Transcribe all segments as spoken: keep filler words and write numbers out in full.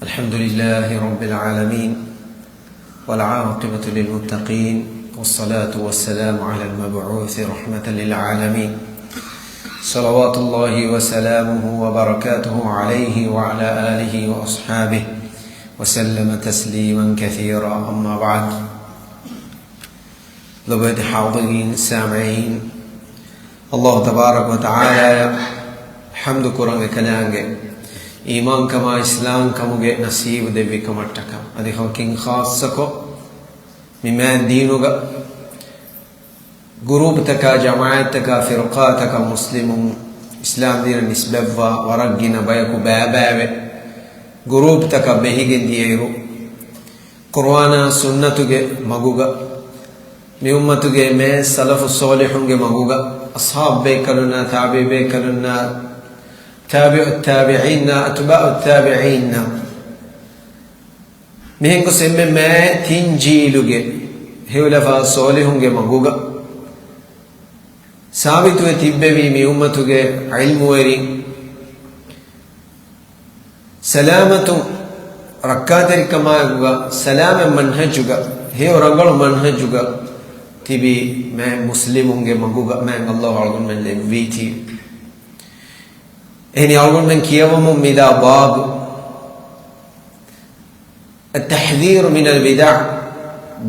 الحمد لله رب العالمين، والعاقبة للمتقين، والصلاة والسلام على المبعوث رحمة للعالمين، صلوات الله وسلامه وبركاته عليه وعلى آله وأصحابه وسلم تسليما كثيرا، أما بعد. ލޮބުވެތި ޙާޟިރީން، ސާމިޢީން، ﷲ ތަބާރަކަ ވަތަޢާލާއަށް ޙަމްދު ކުރަން އެކަލާނގެ އީމާންކަމާ އިސްލާމްކަމުގެ ނަސީބު ދެއްވި ކަމަށްޓަކާ، އަދި ހަމަކިން ޚާއްޞަކޮށް މި މާތް ދީނުގަ ގުރޫޕްތަކާ، ޖަމާޢަތްތަކާ، ފިރުޤާތަކަށް މުސްލިމުން އިސްލާމް ދީނަށް ނިސްބަތްވާ ވަރަށް ގިނަ ބަޔަކު ބައިބައިވެ، ގުރޫޕްތަކަށް ބެހިގެން ދިޔައިރު، ޤުރުއާނާ ސުންނަތުގެ މަގުގަ، މި އުއްމަތުގެ މޭ ސަލަފު ޞާލިޙުންގެ މަގުގަ، އަޞްޙާބު ބޭކަލުންނާ، ތާބިޢީ ބޭކަލުންނާ، ތާބިޢުއް ތާބިޢީންނާ، އަތްބާޢުއް ތާބިޢީންނާ، މިހެން ގޮސް އެންމެ މޭ ތިން ޖީލުގެ ހެޔޮލަފާ ޞާލިޙުންގެ މަގުގަ ސާބިތުވެ ތިއްބެވީ، މި އުއްމަތުގެ ޢިލްމުވެރިން ސަލާމަތު ރައްކާތެރިކަމާއެކުގަ، ސަލާމަތް މަންހަޖުގަ، ހެޔޮ ރަނގަޅު މަންހަޖުގަ ތިބި މާތް މުސްލިމުންގެ މަގުގަ މާތް ﷲ އަޅުގަނޑުމެން ލެއްވީތީ. އެހެނީ އަޅުގަނޑުމެން ކިޔަވަމުން މިދާ ބާބު، التحذير من البدع،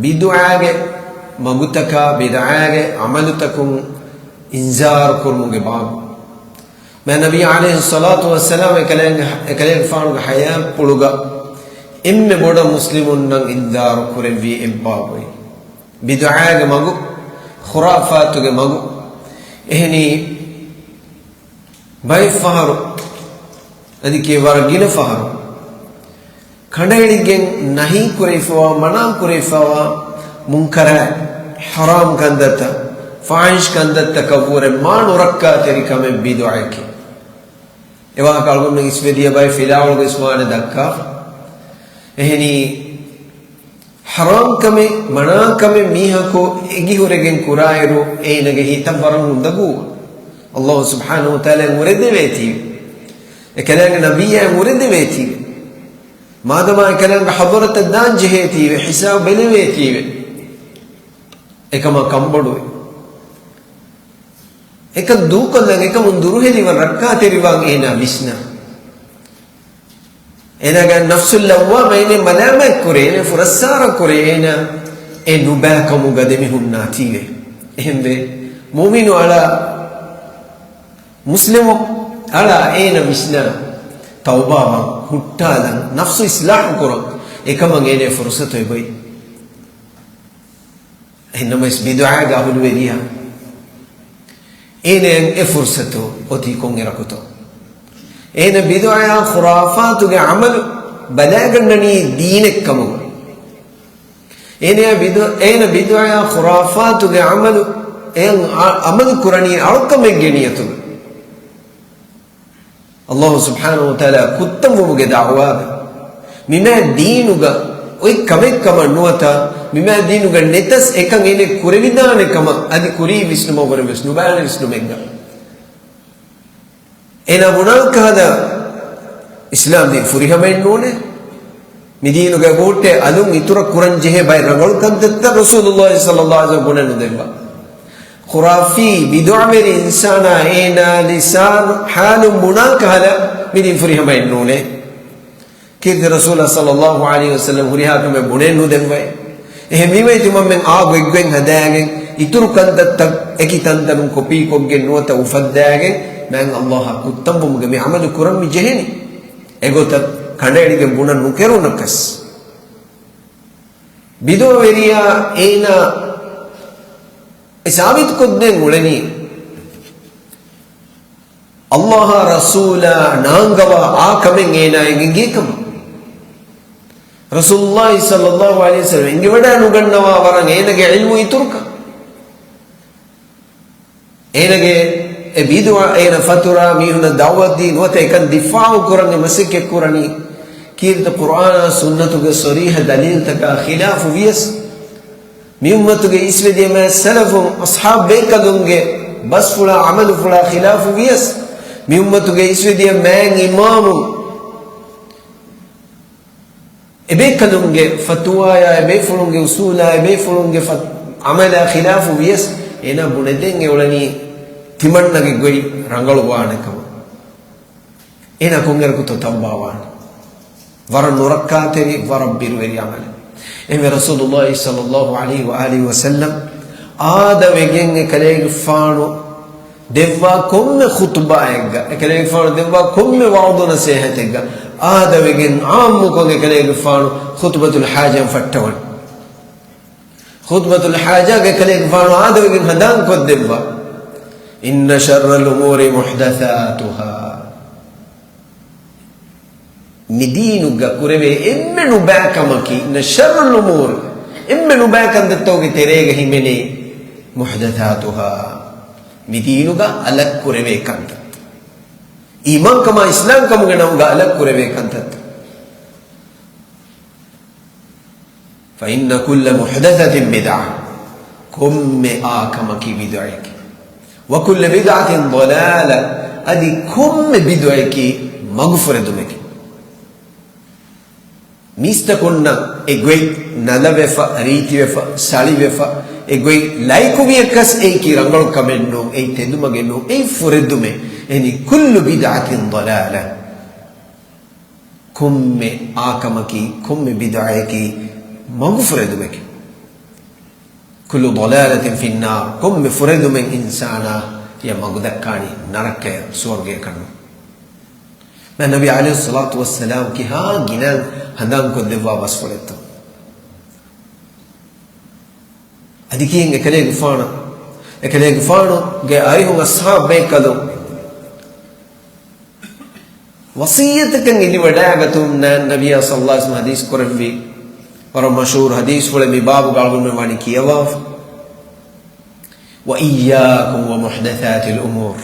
ބިދުޢާގެ މަގުތަކާ، ބިދުޢާގެ ޢަމަލުތަކުން އިންޒާރު ކުރުމުގެ ބާބު. މާތް ނަބީ ޢަލައިހިއްޞަލާތު ވައްސަލާމް އެކަލޭގެ، އެކަލޭގެފާނުގެ ޙަޔާތްޕުޅުގަ އެންމެ ބޮޑަށް މުސްލިމުންނަށް އިންޒާރު ކުރެއްވީ އެއްބާބުއި، ބިދުޢާގެ މަގު، ޚުރާފާތުގެ މަގު. އެހެނީ، ބައެއް ފަހަރު، އަދި ކިޔެވި ވަރަށް ގިނަ ފަހަރު، ކަނޑައެޅިގެން ނަހީ ކުރެވިފަވާ، މަނާ ކުރެވިފަވާ މުންކަރާތް، ޙަރާމް ކަންތައްތައް، ފާޙިޝް ކަންތައްތަކަށްވުރެ މާ ނުރައްކާތެރި ކަމެއް ބިދުޢައަކީ. އެވާހަކަ އަޅުގަނޑުމެން އިސްވެދިޔަ ބައެއް ފިލާވަޅުގަ އިސްވާނެ ދައްކާފަ. އެހެނީ، ޙަރާމް ކަމެއް، މަނާ ކަމެއް މީހަކު އެނގިހުރެގެން ކުރާއިރު، އޭނަގެ ހިތަށް ވަރަށް އުނދަގޫވާ. ﷲ ސުބްޙާނަހޫ ވަތަޢާލާ އެން އުރެދެވޭތީވެ. އެކަލާނގެ ނަބިއްޔާ އެން އުރެދެވޭތީވެ. މާދަމާ އެކަލާނގެ ޙަޟްރަތަށް ދާން ޖެހޭތީވެ، ޙިސާބު ބެލެވޭތީވެ. އެކަމާ ކަންބޮޑުވެ. އެކަން ދޫކޮށްލަން، އެކަމުން ދުރުހެލިވަން، ރައްކާތެރިވާން އޭނާ ވިސްނާ. އޭނާގެ ނަފްސުއް ލައްވާމާ އޭނަ މަލާމާތް ކުރޭ، އޭނަ ފުރައްސާރަ ކުރޭ، އޭނަ އެ ނުބާ ކަމުގަ ދެމިހުންނާތީވެ. އެހެންވެ، މުއުމިނު އަޅާ، މުސްލިމު އަޅާ އޭނަ ވިސްނާ، ތައުބާވާން، ހުއްޓާލަން، ނަފްސު އިޞްލާޙު ކުރަން، އެކަމަށް އޭނަ ފުރުޞަތު އެބައޮތް. އެހެންނަމަވެސް ބިދުޢާގެ އަހުލުވެރިޔާ އޭނައަށް އެ ފުރުޞަތު އޮތީ ކޮންއިރަކުތޯ؟ އޭނަ ބިދުޢާ ޚުރާފާތުގެ ޢަމަލު ބަލައިގަންނަނީ ދީނެއްކަމުގަ. އޭނަ ބިދު-، އޭނަ ބިދުޢާ ޚުރާފާތުގެ ޢަމަލު އެ ޢަ-، ޢަމަލު ކުރަނީ އަޅުކަމެއްގެ ނިޔަތުގަ. ﷲ ސުބްޙާނަހޫ ވަތަޢާލާ ކުއްތަންވުމުގެ ދަޢުވާގަ މިމާތް ދީނުގަ އޮތް ކަމެއް ކަމަށް ނުވަތަ، މިމާތް ދީނުގަ ނެތަސް އެކަން އޭނަ ކުރެވިދާނެ ކަމަށް އަދި ކުރީ ވިސްނުމަށްވުރެ ވެސް ނުބާނެ ވިސްނުމެއްގަ. އޭނާ ބުނާ ކަހަލަ އިސްލާމް ދީން ފުރިހަމައެއް ނޫނޭ. މި ދީނުގައި ހުއްޓޭ އަލުން އިތުރަށް ކުރަން ޖެހޭ ބައެއް ރަނގަޅު ކަންތައްތައް ރަސޫލުﷲ ޞައްލަﷲ ޢަލައިހި ވަސައްލަމަ ބުނެއް ނުދެއްވާ. ޚުރާފީ ބިދުޢަވެރި އިންސާނާ އޭނާ ލިސާނު ޙާލުން ބުނާ ކަހަލަ މި ދީން ފުރިހަމައެއް ނޫނޭ. ކީރިތި ރަސޫލާ ޞައްލަﷲ ޢަލައިހި ވަސައްލަމަ ހުރިހާ ކަމެއް ބުނެއް ނުދެއްވައި. އެހެންވީމަ ތިމަންމެން އާ ގޮތްގޮތް ހަދާގެން، އިތުރު ކަންތައްތައް އެކި ތަންތަނުން ކޮޕީކޮށްގެން ނުވަތަ އުފައްދާގެން، މާތް ﷲ އާ ކުއްތަންވުމުގެ މި ޢަމަލު ކުރަން މި ޖެހެނީ. އެގޮތަށް ކަނޑައެޅިގެން ބުނަން ނުކެރުނަކަސް. ބިދުޢަވެރިޔާ އޭނާ އެ ސާބިތުކޮށްދޭން އުޅެނީ، ﷲ އާ ރަސޫލާ ނާންގަވާ އާ ކަމެއް އޭނާއަށް އެނގޭ ކަމަށް. ރަސޫލުﷲ ޞައްލަﷲ ޢަލައިހި ވަސައްލަމަ އެނގިވަޑައި ނުގަންނަވާ ވަރަށް އޭނަގެ ޢިލްމު އިތުރުކަން. އޭނަގެ އެ ބިދުޢަ، އޭނަ ފަތުރާ މީހުނަށް ދަޢުވަތު ދީ ނުވަތަ އެކަން ދިފާޢު ކުރަން އެ މަސައްކަތް ކުރަނީ، ކީރިތި ޤުރްއާނާ ސުންނަތުގެ ޞަރީޙަ ދަލީލްތަކާ ޚިލާފު ވިޔަސް، މި އުއްމަތުގެ އިސްވެދިޔަ މާތް ސަލަފުން، އަޞްޙާބު ބޭކަލުންގެ ބަސްފުޅާ ޢަމަލުފުޅާ ޚިލާފު ވިޔަސް، މި އުއްމަތުގެ އިސްވެދިޔަ މާތް އިމާމުން، އެބޭކަލުންގެ ފަތުވާޔާ، އެބޭފުޅުންގެ އުސޫލާ، އެބޭފުޅުންގެ ފަ-، ޢަމަލާ ޚިލާފު ވިޔަސް، އޭނާ ބުނެދޭން އެ އުޅެނީ ތިމަންނަގެ ގޮތް ރަނގަޅުވާނެ ކަމަށް. އޭނާ ކޮންއިރަކުތޯ ތައުބާވާނެ؟ ވަރަށް ނުރައްކާތެރި، ވަރަށް ބިރުވެރި ޢަމަލެއް. އެހެންވެ ރަސޫލުﷲ ޞައްލަﷲ ޢަލައިހި ވައާލިހި ވަސައްލަމް އާދަވެގެން އެކަލޭގެފާނު ދެއްވާ ކޮންމެ ޚުޠުބާއެއްގަ، އެކަލޭގެފާނު ދެއްވާ ކޮންމެ ވަޢުޡު ނަޞޭޙަތެއްގަ އާދަވެގެން ޢާއްމުކޮށް އެކަލޭގެފާނު ޚުޠުބަތުލް ޙާޖަތް ފައްޓަވަން. ޚުޠުބަތުލް ޙާޖާގެ ކަލޭގެފާނު އާދަވެގެން ހަނދާންކޮށްދެއްވާ، إن شر الأمور محدثاتها. މި ދީނުގަ ކުރެވޭ އެންމެ ނުބައި ކަމަކީ، إن شر الأمور، އެންމެ ނުބައި ކަންތައްތަކުގެ ތެރޭގަ ހިމެނޭ، محدثاتها، މި ދީނުގަ އަލަށް ކުރެވޭ ކަންތައް. އީމާންކަމާ އިސްލާމްކަމުގެ ނަމުގަ އަލަށް ކުރެވޭ ކަންތައްތައް. فإن كل محدثة بدعة، ކޮންމެ އާ ކަމަކީ ބިދުޢައެކޭ. وكل بدعة ضلالة، އަދި ކޮންމެ ބިދުޢައަކީ މަގުފުރެދުމެކޭ. މީސްތަކުންނަށް އެ ގޮތް ނަލަވެފަ، ރީތިވެފަ، ސަޅިވެފަ، އެ ގޮތް ލައިކުވިޔަކަސް އެއީކީ ރަނގަޅު ކަމެއް ނޫން، އެއީ ތެދުމަގެއް ނޫން، އެއީ ފުރެދުމެއް. އެހެނީ، كل بدعة ضلالة. ކޮންމެ އާ ކަމަކީ، ކޮންމެ ބިދުޢައަކީ މަގުފުރެދުމެކޭ. كل ضلالة في النار، ކޮންމެ ފުރެދުމެއް އިންސާނާ ޔަ މަގުދައްކާނީ ނަރަކަޔަށް، ސުވަރުގެޔަކަށް ނޫން. މާތް ނަބީ ޢަލައިހިއްޞަލާތު ވައްސަލާމް ކިހާ ގިނަ ހަނދާންކޮށްދެއްވާ ބަސްފުޅެއްތޯ. އަދި ކިހިން އެކަލޭގެފާނަށް، އެކަލޭގެފާނުގެ އަރިހުން އަޞްޙާބު ބޭކަލުން ވަޞިއްޔަތަކަށް އެދިވަޑައިގަތުމުން ނަބިއްޔާ ޞައްލަﷲ ޢަލައިހި ވަސައްލަމް ޙަދީޘް ކުރެއްވި ވަރަށް މަޝްހޫރު ޙަދީޘްފުޅެއް މި ބާބުގަ އަޅުގަނޑުމެން ވަނީ ކިޔަވާފަ. وإياكم ومحدثات الأمور.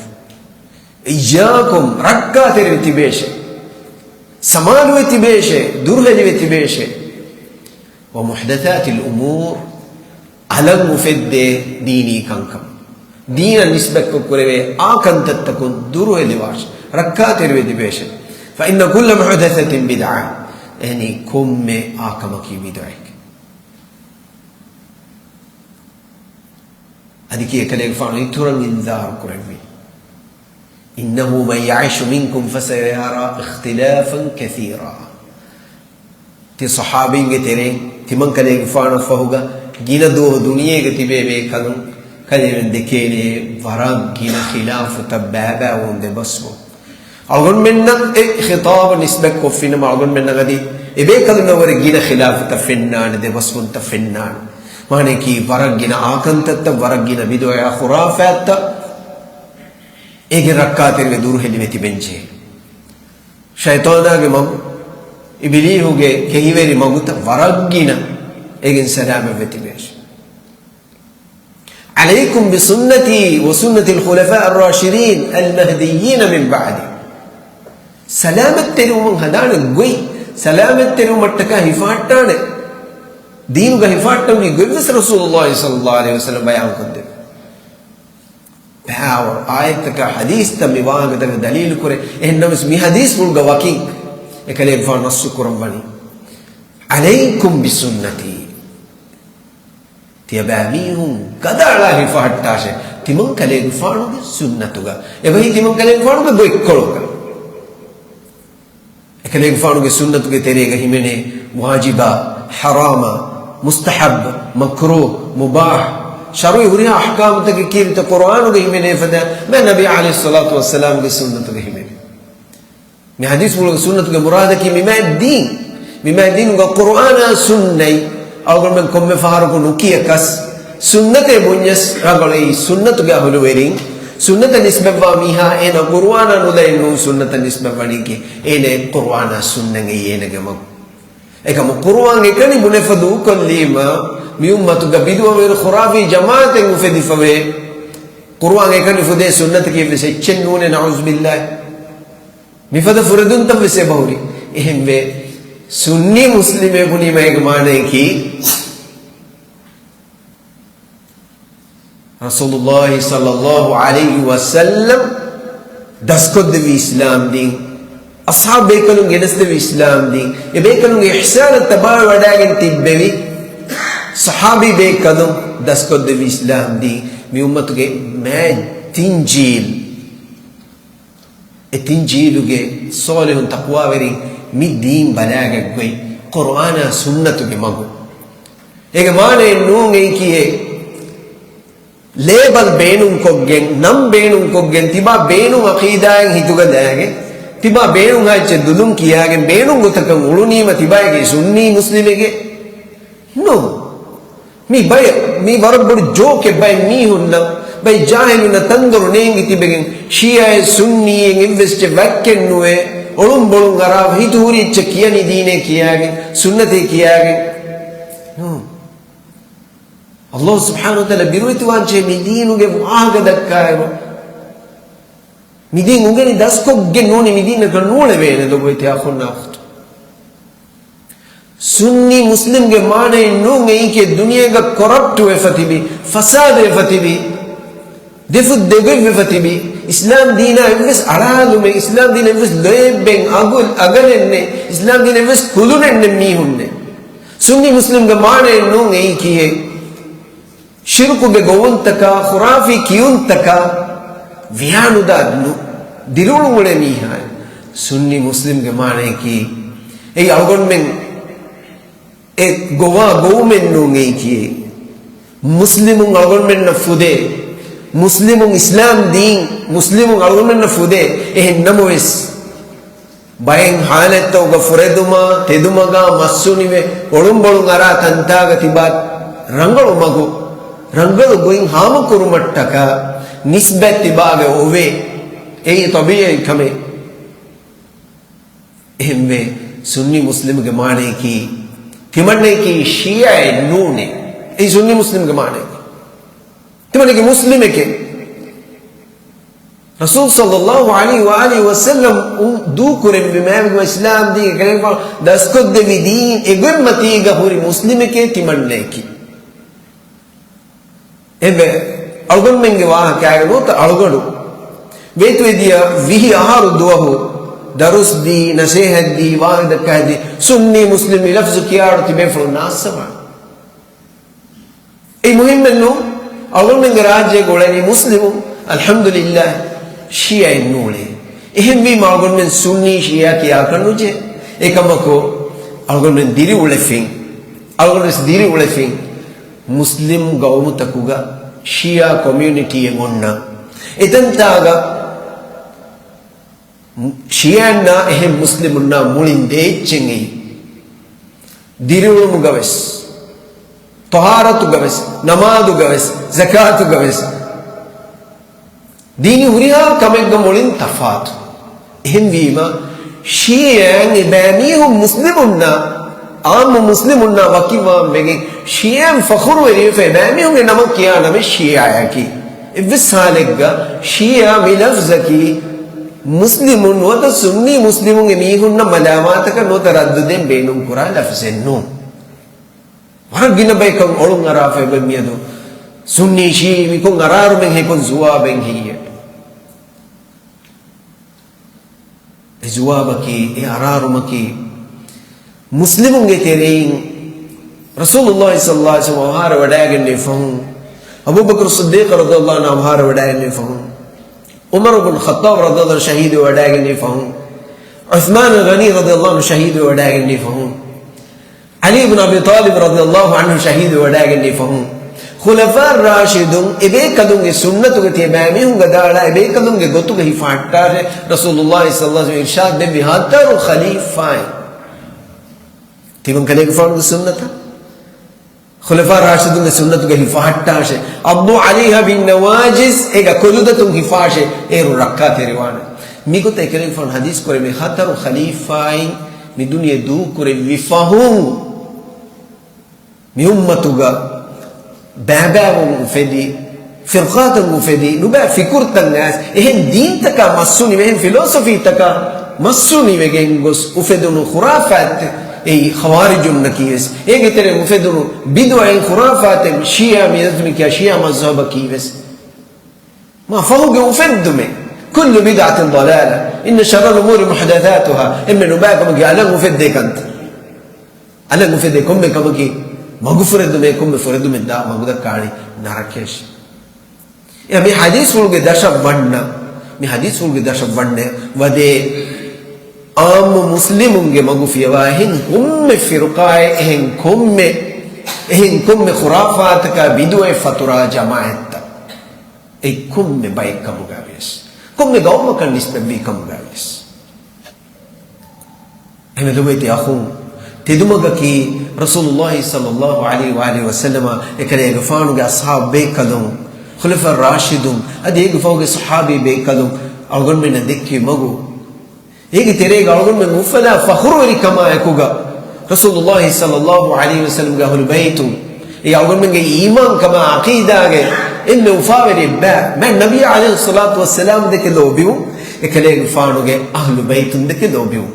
إياكم، ރައްކާތެރިވެ ތިބޭށޭ. ސަމާލުވެ ތިބޭށޭ، ދުރުހެލިވެ ތިބޭށޭ. ومحدثات الأمور، އަލަށް އުފެއްދޭ ދީނީ ކަންކަން. ދީނަށް ނިސްބަތްކޮށް ކުރެވޭ އާ ކަންތައްތަކުން ދުރުހެލިވާށޭ، ރައްކާތެރިވެ ތިބޭށޭ. فإن كل محدثة بدعة. އެހެނީ ކޮންމެ އާ ކަމަކީ ބިދުޢައެކޭ. އަދި ކިޔޭ އެކަލޭގެފާނު އިތުރަށް އިންޒާރު ކުރެއްވި، إنه من يعش منكم فسيرى اختلافا كثيرا. ތި ޞަޙާބީންގެ ތެރެއިން ތިމަން ކަލޭގެފާނަށް ފަހުގަ ގިނަ ދުވަހު ދުނިޔޭގަ ތިބޭ ބޭކަލުން ކަލޭމެން ދެކޭނެ ވަރަށް ގިނަ ޚިލާފުތައް، ބައިބައިވުން ދެބަސްވުން. އަޅުގަނޑުމެންނަށް އެ ޚިޠާބު ނިސްބަތްކޮށްފިނަމަ، އަޅުގަނޑުމެންނަށް އަދި އެބޭކަލުންނަށް ވުރެ ގިނަ ޚިލާފުތައް ފެންނާނެ، ދެބަސްވުންތައް ފެންނާނެ. މާނަޔަކީ ވަރަށް ގިނަ އާކަންތައްތައް، ވަރަށް ގިނަ ބިދުޢަ ޚުރާފާތްތައް، އޭގެ ރައްކާތެރިވެ ދުރުހެލިވެ ތިބެންޖެހޭ. ޝައިޠާނާގެ މަގު، އިބިލީހުގެ ކެހިވެރި މަގުތައް ވަރަށް ގިނަ، އޭގެން ސަލާމަތްވެ ތިބޭށޭ. عليكم بسنتي وسنة الخلفاء الراشدين المهديين من بعدي. ސަލާމަތްތެރިވުމަށް ހަދާނެ ގޮތް، ސަލާމަތްތެރިވުމަށްޓަކާ ހިފަހައްޓާނެ، ދީނުގަ ހިފަހައްޓަންވީ ގޮތްވެސް ރަސޫލުﷲ ޞައްލަﷲ ޢަލައިހި ވަސައްލަމް ބަޔާންކޮށްދެއްވި. ބައެއް އާޔަތްތަކާ ޙަދީޘްތައް މި ވާހަކަތަކަށް ދަލީލު ކުރޭ. އެހެންނަމަވެސް މި ޙަދީޘްފުޅުގަ ވަކިން އެކަލޭގެފާނު ނައްޞު ކުރައްވަނީ، عليكم بسنتي. ތިޔަބައިމީހުން ގަދައަޅާ ހިފަހައްޓާށޭ، ތިމަން ކަލޭގެފާނުގެ ސުންނަތުގަ. އެބަހީ ތިމަން ކަލޭގެފާނުގެ ގޮތްކޮޅުގަ. އެކަލޭގެފާނުގެ ސުންނަތުގެ ތެރޭގަ ހިމެނޭ ވާޖިބާ، ޙަރާމާ، މުސްތަޙައްބު، މަކްރޫހް، މުބާޙް، ޝަރުޢީ ހުރިހާ އަޙްކާމުތަކެއް ކީރިތި ޤުރުއާނުގަ ހިމެނޭ ފަދަ، މާތް ނަބީ ޢަލައިހިއްޞަލާތު ވައްސަލާމްގެ ސުންނަތުގަ ހިމެނޭ. މި ޙަދީޘްފުޅުގެ ސުންނަތުގެ މުރާދަކީ މި މާތް ދީން. މި މާތް ދީނުގަ ޤުރުއާނާ ސުންނަތް އަޅުގަނޑުމެން ކޮންމެ ފަހަރަކު ނުކިޔަކަސް، ސުންނަތޭ ބުންޏަސް ރަނގަޅު. އެއީ ސުންނަތުގެ އަހުލުވެރިން، ސުންނަތަށް ނިސްބަތްވާ މީހާ އޭނަ ޤުރުއާނާ ނުލައެއް ނޫން ސުންނަތަށް ނިސްބަތްވަނީކީ. އޭނަ ޤުރުއާނާ ސުންނަތް އެއީ އޭނަގެ މަގު. އެކަމު ޤުރުއާން އެކަނި ބުނެފަ ދޫކޮށްލީމަ، މި އުއްމަތުގަ ބިދުޢަވެރި ޚުރާފީ ޖަމާޢަތެއް އުފެދިފަވޭ. ޤުރުއާން އެކަނި ފުދޭ ސުންނަތަކީ ވެސް އެއްޗެއް ނޫނޭ، ނަޢޫޒުބިއްލާހި. މިފަދަ ފުރެދުންތައް ވެސް އެބަހުރި. އެހެންވެ، ސުންނީ މުސްލިމޭ ބުނީމަ އޭގެ މާނަޔަކީ، ރަސޫލުﷲ ޞައްލަﷲ ޢަލައިހި ވަސައްލަމް ދަސްކޮށްދެއްވި އިސްލާމް ދީން އަޞްޙާބު ބޭކަލުން ގެނެސްދެއްވި އިސްލާމް ދީން، އެ ބޭކަލުންގެ އިޙްސާނަށް ތަބާވެވަޑައިގެން ތިއްބެވި ޞަޙާބީ ބޭކަލުން ދަސްކޮށްދެއްވި އިސްލާމް ދީން، މި އުއްމަތުގެ މާތް ތިން ޖީލް، އެ ތިން ޖީލުގެ ޞާލިޙުން ތަޤްވާވެރިން މި ދީން ބަލާގަތް ގޮތް ޤުރްއާނާ ސުންނަތުގެ މަގު. އޭގެ މާނައެއް ނޫން އެއީކީއެއް ލޭބަލް ބޭނުންކޮށްގެން، ނަން ބޭނުންކޮށްގެން، ތިބާ ބޭނުން ޢަޤީދާއެއް ހިތުގަ ލާގެން، ތިބާ ބޭނުން އެއްޗެއް ދުލުން ކިޔާގެން، ބޭނުން ގޮތަކަށް އުޅުނީމަ ތިބާއެކޭ ސުންނީ މުސްލިމެކޭ؟ ނޫން. މީ ބައެއް، މީ ވަރަށް ބޮޑު ޖޯކެއް. ބައެއް މީހުންނަށް، ބައެއް ޖާހިލުންނަށް ތަންދޮރު ނޭނގި ތިބެގެން، ޝީޢާއެއް ސުންނީއެއް އެއްވެސް އެއްޗެއް ވައްކެއް ނުވޭ، އޮޅުން ބޮޅުން އަރާ ހިތު ހުރި އެއްޗެއް ކިޔަނީ ދީނޭ ކިޔާގެން، ސުންނަތޭ ކިޔާގެން. ނޫން. ﷲ ސުބްޙާނަހޫ ވަތަޢާލާ ބިރުވެތިވާންޖެހޭ މި ދީނުގެ ވާހަކަ ދައްކާއިރު، މި ދީން އުނގެނި ދަސްކޮށްގެން ނޫނީ މި ދީނަކަށް ނޫޅެވޭނެ ދޮގުވެތި އަޚުންނާ އުޚްތުން. ސުންނީ މުސްލިމްގެ މާނައެއް ނޫން އެއީކީ ދުނިޔޭގަ ކޮރަޕްޓް ވެފަ ތިބި، ފަސާދަ ވެފަ ތިބި، ދެފުށް ދެގޮތްވެފަ ތިބި، އިސްލާމް ދީނާ އެއްވެސް އަޅާލުމެއް، އިސްލާމް ދީނަށް އެއްވެސް ލޯތްބެއް، އަގު، އަގަނެއް ނެތް، އިސްލާމް ދީނަށް އެއްވެސް ކުލުނެއް ނެތް މީހުންނެއް. ސުންނީ މުސްލިމްގެ މާނައެއް ނޫން އެއީކީއެއް. ޝިރުކުގެ ގޮވުންތަކާ، ޚުރާފީ ކިޔުންތަކާ ވިޔާނުދާ ނު-، ދިރިއުޅުން އުޅޭ މީހާއެއް. ސުންނީ މުސްލިމްގެ މާނަޔަކީ އެއީ އަޅުގަނޑުމެން އެ ގޮވާ ގޮވުމެއް ނޫން އެއީކީ. މުސްލިމުން އަޅުގަނޑުމެންނަށް ފުދޭ، މުސްލިމުން އިސްލާމް ދީން، މުސްލިމުން އަޅުގަނޑުމެންނަށް ފުދޭ. އެހެން ނަމަވެސް، ބައެއް ހާލަތްތަކުގަ ފުރެދުމާ، ތެދުމަގާ މައްސުނިވެ، އޮޅުންބޮޅުން އަރާ ތަންތާގަ ތިބާ ރަނގަޅު މަގު، ރަނގަޅު ގޮތް ހާމަކުރުމަށްޓަކާ ނިސްބަތް ތިބާގެ އޮވޭ. އެއީ ޠަބީޢީ ކަމެއް. އެހެންވެ، ސުންނީ މުސްލިމުގެ މާނަޔަކީ، ތިމަންނަޔަކީ ޝީޢާއެއް ނޫނޭ. އެއީ ސުންނީ މުސްލިމުގެ މާނަޔަކީ. ތިމަންނަޔަކީ މުސްލިމެކޭ. ރަސޫލު ޞައްލައްލާހު ޢަލައިހި ވައާލިހި ވަސައްލަމް ދޫކުރެއްވި މާތްވެގެންވާ އިސްލާމް ދީން އެކަލޭގެފާނު ދަސްކޮށްދެއްވި ދީން އެގޮތް މަތީގަ ހުރި މުސްލިމެކޭ ތިމަންނަޔަކީ. އެވެ، އަޅުގަނޑުމެންގެ ވާހަކައިގަ ނުވަތަ އަޅުގަނޑު ވޭތުވެދިޔަ ވިހި އަހަރު ދުވަހު ދަރުސް ދީ، ނަސޭހަތް ދީ، ވާހަކަ ދައްކާ ދީ، ސުންނީ މުސްލިމް މި ލަފްޒު ކިޔާއިރު ތިބޭފުޅުން ނާއްސަވާނެ. އެއީ މުހިއްމެއް ނޫން. އަޅުގަނޑުމެންގެ ރާއްޖޭގަ އުޅެނީ މުސްލިމުން، އަލްޙަމްދުލިއްލާހް، ޝީޢާއެއް ނޫޅޭ. އެހެންވީމަ އަޅުގަނޑުމެން ސުންނީ ޝީޢާ ކިޔާކަށް ނުޖެހޭ. އެކަމަކު، އަޅުގަނޑުމެން ދިރިއުޅެފިން، އަޅުގަނޑުވެސް ދިރިއުޅެފިން، މުސްލިމް ގައުމުތަކުގަ ޝީޢާ ކޮމިއުނިޓީއެއް އޮންނަ، އެތަންތާގަ ޝީޢާއިންނާ އެހެން މުސްލިމުންނާ މުޅިން ދޭ އެއްޗެއް އެއީ. ދިރިއުޅުމުގަވެސް، ޠަހާރަތުގަވެސް، ނަމާދުގަވެސް، ޒަކާތުގަވެސް ދީނީ ހުރިހާ ކަމެއްގަ މުޅިން ތަފާތު. އެހެންވީމަ، ޝީޢާއިން އެބައިމީހުން މުސްލިމުންނާ، އާއްމު މުސްލިމުންނާ ވަކިވާން ވެގެން، ޝީޢާއިން ފަޚުރުވެރިވެފަ އެބައިމީހުންގެ ނަމަށް ކިޔާ ނަމެއް ޝީޢާއަކީ. އެއްވެސް ހާލެއްގަ ޝީޢާ މި ލަފްޒަކީ މުސްލިމުން ނުވަތަ ސުންނީ މުސްލިމުންގެ މީހުންނަށް މަލާމާތަކަށް ނުވަތަ ރައްދުދޭން ބޭނުންކުރާ ލަފްޒެއް ނޫން. ވަރަށް ގިނަ ބަޔަކަށް އޮޅުން އަރާފައި އެބަ މިއަދު ސުންނީ ޝީޢީ މިކޮން އަރާރުމެން ހެކޮން ޒުވާބެއް ހެއްޔޭ؟ އެ ޒުވާބަކީ، އެ އަރާރުމަކީ، މުސްލިމުންގެ ތެރެއިން ރަސޫލުﷲ ޞައްލަﷲ ޢަލައިހި ވަސައްލަމަ އަވަހާރަވަޑައިގެންނެވި ފަހުން، އަބޫބަކުރު ޞިއްދީޤު ރަޟިޔަﷲ ޢަންހު އަވަހާރަވަޑައިގެންނެވި ފަހުން، ޢުމަރު ބުން ޚައްޠާބު ރަޟިޔަﷲ ޢަންހު ޝަހީދުވެވަޑައިގެންނެވި ފަހުން، ޢުޘްމާނު ޣަނީ ރަޟިޔަﷲ ޢަންހު ޝަހީދުވެވަޑައިގެންނެވި ފަހުން، ޢަލީ ބުން އަބީ ޠާލިބް ރަޟިޔަﷲ ޢަންހު ޝަހީދުވެވަޑައިގެންނެވި ފަހުން، ޚުލަފާ ރާޝިދުން އެބޭކަލުންގެ ސުންނަތުގަ ތިޔަބައިމީހުން ގަދައަޅާ އެބޭކަލުންގެ ގޮތުގަ ހިފަހައްޓާށޭ. ރަސޫލުﷲ ޞައްލަﷲ ޢަލައިހި ވަސައްލަމަ އިރްޝާދު ދެއްވި ހަތަރު ޚަލީފާއިން. ތިމަން ކަލޭގެފާނުގެ ސުންނަތަށް ޚުލަފާ ރާޝިދުންގެ ސުންނަތުގަ ހިފަހައްޓާށޭ. ޢަޟޫ ޢަލައިހާ ބިން ނަވާޖިޒް، އޭގަ ކޮލުދަތުން ހިފާށޭ، އޭރު ރައްކާތެރިވާނެ. މިގޮތަށް އެކަލޭގެފާނު ޙަދީޘް ކުރެއްވި ހަތަރު ޚަލީފާއިން މި ދުނިޔެ ދޫކުރެއްވި ފަހުން، މި އުއްމަތުގަ ބައިބައިވުން އުފެދި، ފިރްޤާތައް އުފެދި، ނުބައި ފިކުރުތައް އައިސް، އެހެން ދީންތަކާ މައްސުނިވެ، އެހެން ފިލޯސޮފީތަކާ މައްސުނިވެގެން ގޮސް އުފެދުނު ޚުރާފާތް އެއީ ޚަވާރިޖުންނަކީވެސް، އޭގެ ތެރެއިން އުފެދުނު ބިދުޢައިން ޚުރާފާތެއް ޝީޢާ މި ނަޒްމި ކިޔާ ޝީޢާ މަޒްހަބަކީވެސް. މާ ފަހުގެ އުފެއްދުމެއް. كل بدعة ضلالة، إن شر الأمور محدثاتها. އެންމެ ނުބައިކަމަކީ އަލަށް އުފެއްދޭ ކަންތައް. އަލަށް އުފެދޭ ކޮންމެ ކަމަކީ މަގުފުރެދުމޭ، ކޮންމެ ފުރެދުމެއް ދާ މަގުދައްކާނީ ނަރަކަޔަށް. އެ މި ޙަދީޘްފުޅުގެ ދަށަށް ވަންނަ، މި ޙަދީޘްފުޅުގެ ދަށަށް ވަންނަ ވަދޭ ޢާއްމު މުސްލިމުންގެ މަގު ފިޔަވާ އެހެން ކޮންމެ ފިރުޤާއެއް، އެހެން ކޮންމެ، އެހެން ކޮންމެ ޚުރާފާތަކާ ބިދުޢަތް ފަތުރާ ޖަމާޢަތްތައް. އެ ކޮންމެ ބައެއް ކަމުގަ ވިޔަސް، ކޮންމެ ގައުމަކަށް ނިސްބަތްވީ ކަމުގަ ވިޔަސް. އެހެންވެ ލޮބުވެތި އަޚުން، ތެދުމަގަކީ ރަސޫލުﷲ ޞައްލަﷲ ޢަލައިހި ވައާލިހި ވަސައްލަމަ އެކަލޭގެފާނުގެ އަޞްޙާބު ބޭކަލުން، ޚުލަފާ ރާޝިދުން، އަދި އޭގެ ފަހުގެ ޞަޙާބީ ބޭކަލުން އަޅުގަނޑުމެންނަށް ދެއްކި މަގު، އޭގެ ތެރޭގަ އަޅުގަނޑުމެން އުފަލާ ފަޚުރުވެރިކަމާ އެކުގަ، ރަސޫލުﷲ ޞައްލަﷲ ޢަލައިހި ވަސައްލަމްގެ އަހުލު ބައިތުން، އެ އަޅުގަނޑުމެންގެ އީމާންކަމާ ޢަޤީދާގެ އެންމެ އުފާވެރި ބައި، މާތް ނަބީ ޢަލައިހިއްޞަލާތު ވައްސަލާމް ދެކެ ލޯބިވުން، އެކަލޭގެފާނުގެ އަހުލު ބައިތުން ދެކެ ލޯބިވުން.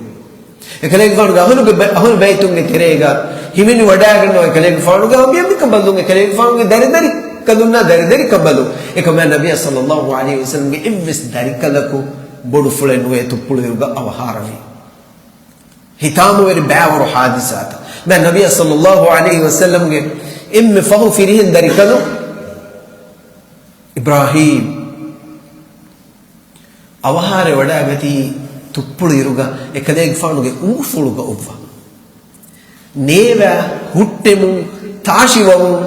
އެކަލޭގެފާނުގެ އަހުލުގެ ބަ-، އަހުލު ބައިތުންގެ ތެރޭގަ ހިމެނިވަޑައިގަންނަވާ އެކަލޭގެފާނުގެ އަނބިޔަނބިކަނބަލުން، އެކަލޭގެފާނުގެ ދަރިދަރިކަލުންނާ ދަރިދަރިކަނބަލުން. އެކަމާ ނަބިއްޔާ ޞައްލަﷲ ޢަލައިހި ވަސައްލަމްގެ އެއްވެސް ދަރިކަލަކު ބޮޑުފުޅެއް ނުވޭ ތުއްޕުޅުއިރުގަ އަވަހާރަވީ. ހިތާމަވެރި ބައިވަރު ޙާދިސާތައް. މާތް ނަބިއްޔާ ޞައްލަﷲ ޢަލައިހި ވަސައްލަމްގެ އެންމެ ފަހު ފިރިހެން ދަރިކަލުން އިބްރާހީމް އަވަހާރަވެވަޑައިގަތީ ތުއްޕުޅު އިރުގަ އެކަލޭގެފާނުގެ އުނގުފުޅުގަ އޮއްވާ. ނޭވާ ހުއްޓެމުން، ތާށިވަމުން،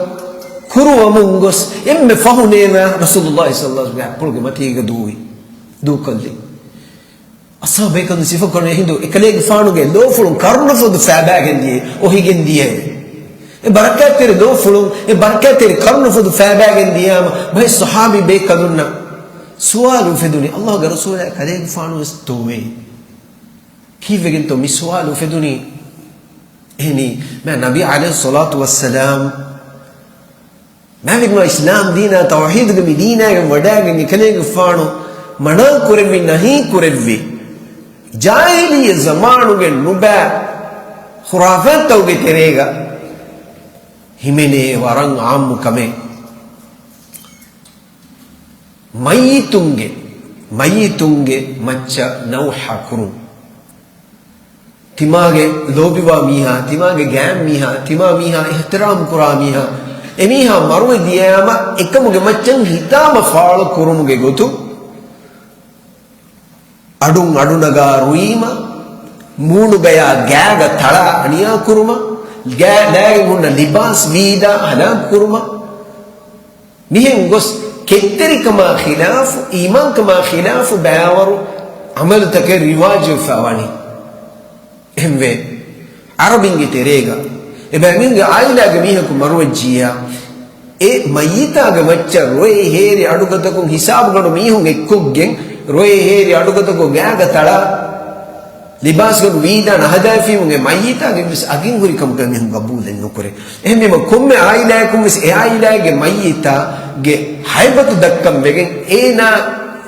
ކުރުވަމުން ގޮސް އެންމެ ފަހު ނޭވާ ރަސޫލުﷲ ޞައްލަﷲ ޢަލައިހި ވަސައްލަމްގެ އަތްޕުޅުގެ މަތީގަ ދޫވި، ދޫކޮށްލި. އަޞްޙާބު ބޭކަލުން ސިފަކުރަނީ އެހިނދު އެކަލޭގެފާނުގެ ލޯފުޅުން ކަރުނަފޮދު ފައިބައިގެން ދިޔަ، އޮހިގެން ދިޔަ. އެ ބަރަކާތްތެރި ލޯފުޅުން، އެ ބަރަކާތްތެރި ކަރުނަފޮދު ފައިބައިގެން ދިޔާމަ، ބައެއް ޞަޙާބީ ބޭކަލުންނަށް ސުވާލު އުފެދުނީ، ﷲގެ ރަސޫލާ ކަލޭގެފާނުވެސް ދޯވޭ؟ ކީއްވެގެންތޯ މި ސުވާލު އުފެދުނީ؟ އެހެނީ، މާތް ނަބީ ޢަލައިހިއްޞަލާތު ވައްސަލާމް މާތް ވެގެންވާ އިސްލާމް ދީނާ، ތައުޙީދުގެ މި ދީނާގެ ވަޑައިގެން އެކަލޭގެފާނު މަނާ ކުރެއްވި، ނަހީ ކުރެއްވި، ޖާހިލިއްޔަ ޒަމާނުގެ ނުބައި ޚުރާފާތްތަކުގެ ތެރޭގަ ހިމެނޭ ވަރަށް ޢާއްމު ކަމެއް. މައްޔިތުންގެ، މައްޔިތުންގެ މައްޗަށް ނައުޙާ ކުރުން. ތިމާގެ ލޯބިވާ މީހާ، ތިމާގެ ގާތް މީހާ، ތިމާ މީހާ އިޙްތިރާމް ކުރާ މީހާ، އެމީހާ މަރުވެ ދިޔައިމަ އެކަމުގެ މައްޗަށް ހިތާމަ ފާޅު ކުރުމުގެ ގޮތުން، އަޑުން އަޑު ނަގާ ރުއީމަ، މޫނުގަޔާ ގާގަ ތަޅާ އަނިޔާ ކުރުމަށް، ގާ-، ލާގެން ހުންނަ ލިބާސް ވީދާ ހަލާކު ކުރުމަށް، މިހެން ގޮސް ކެތްތެރިކަމާ ޚިލާފު، އީމާންކަމާ ޚިލާފު ބައިވަރު ޢަމަލުތަކެއް ރިވާޖުވެފަ ވަނީ. އެހެންވެ، ޢަރަބިންގެ ތެރޭގަ އެބައިމީހުންގެ ޢާއިލާގެ މީހަކު މަރުވެއްޖިއްޔާ، އެ މައްޔިތާގެ މައްޗަށް ރޮއެ ހޭރި އަޑުގަދަކުން ހިސާބުގަނޑު މީހުން އެއްކޮށްގެން، ރޮއެ ހޭރި އަޑުގަދަކޮށް ގާގަ ތަޅާ، ލިބާސްގަނޑު ވީދާ ނަހަދާފީމުގެ މައްޔިތާގެ ވެސް އަގެއް ހުރި ކަމުގަ މީހުން ގަބޫލެއް ނުކުރޭ. އެހެންވީމަ ކޮންމެ އާއިލާއަކުން ވެސް އެ އާއިލާގެ މައްޔިތާގެ ހައިބަތު ދައްކަން ވެގެން އޭނާ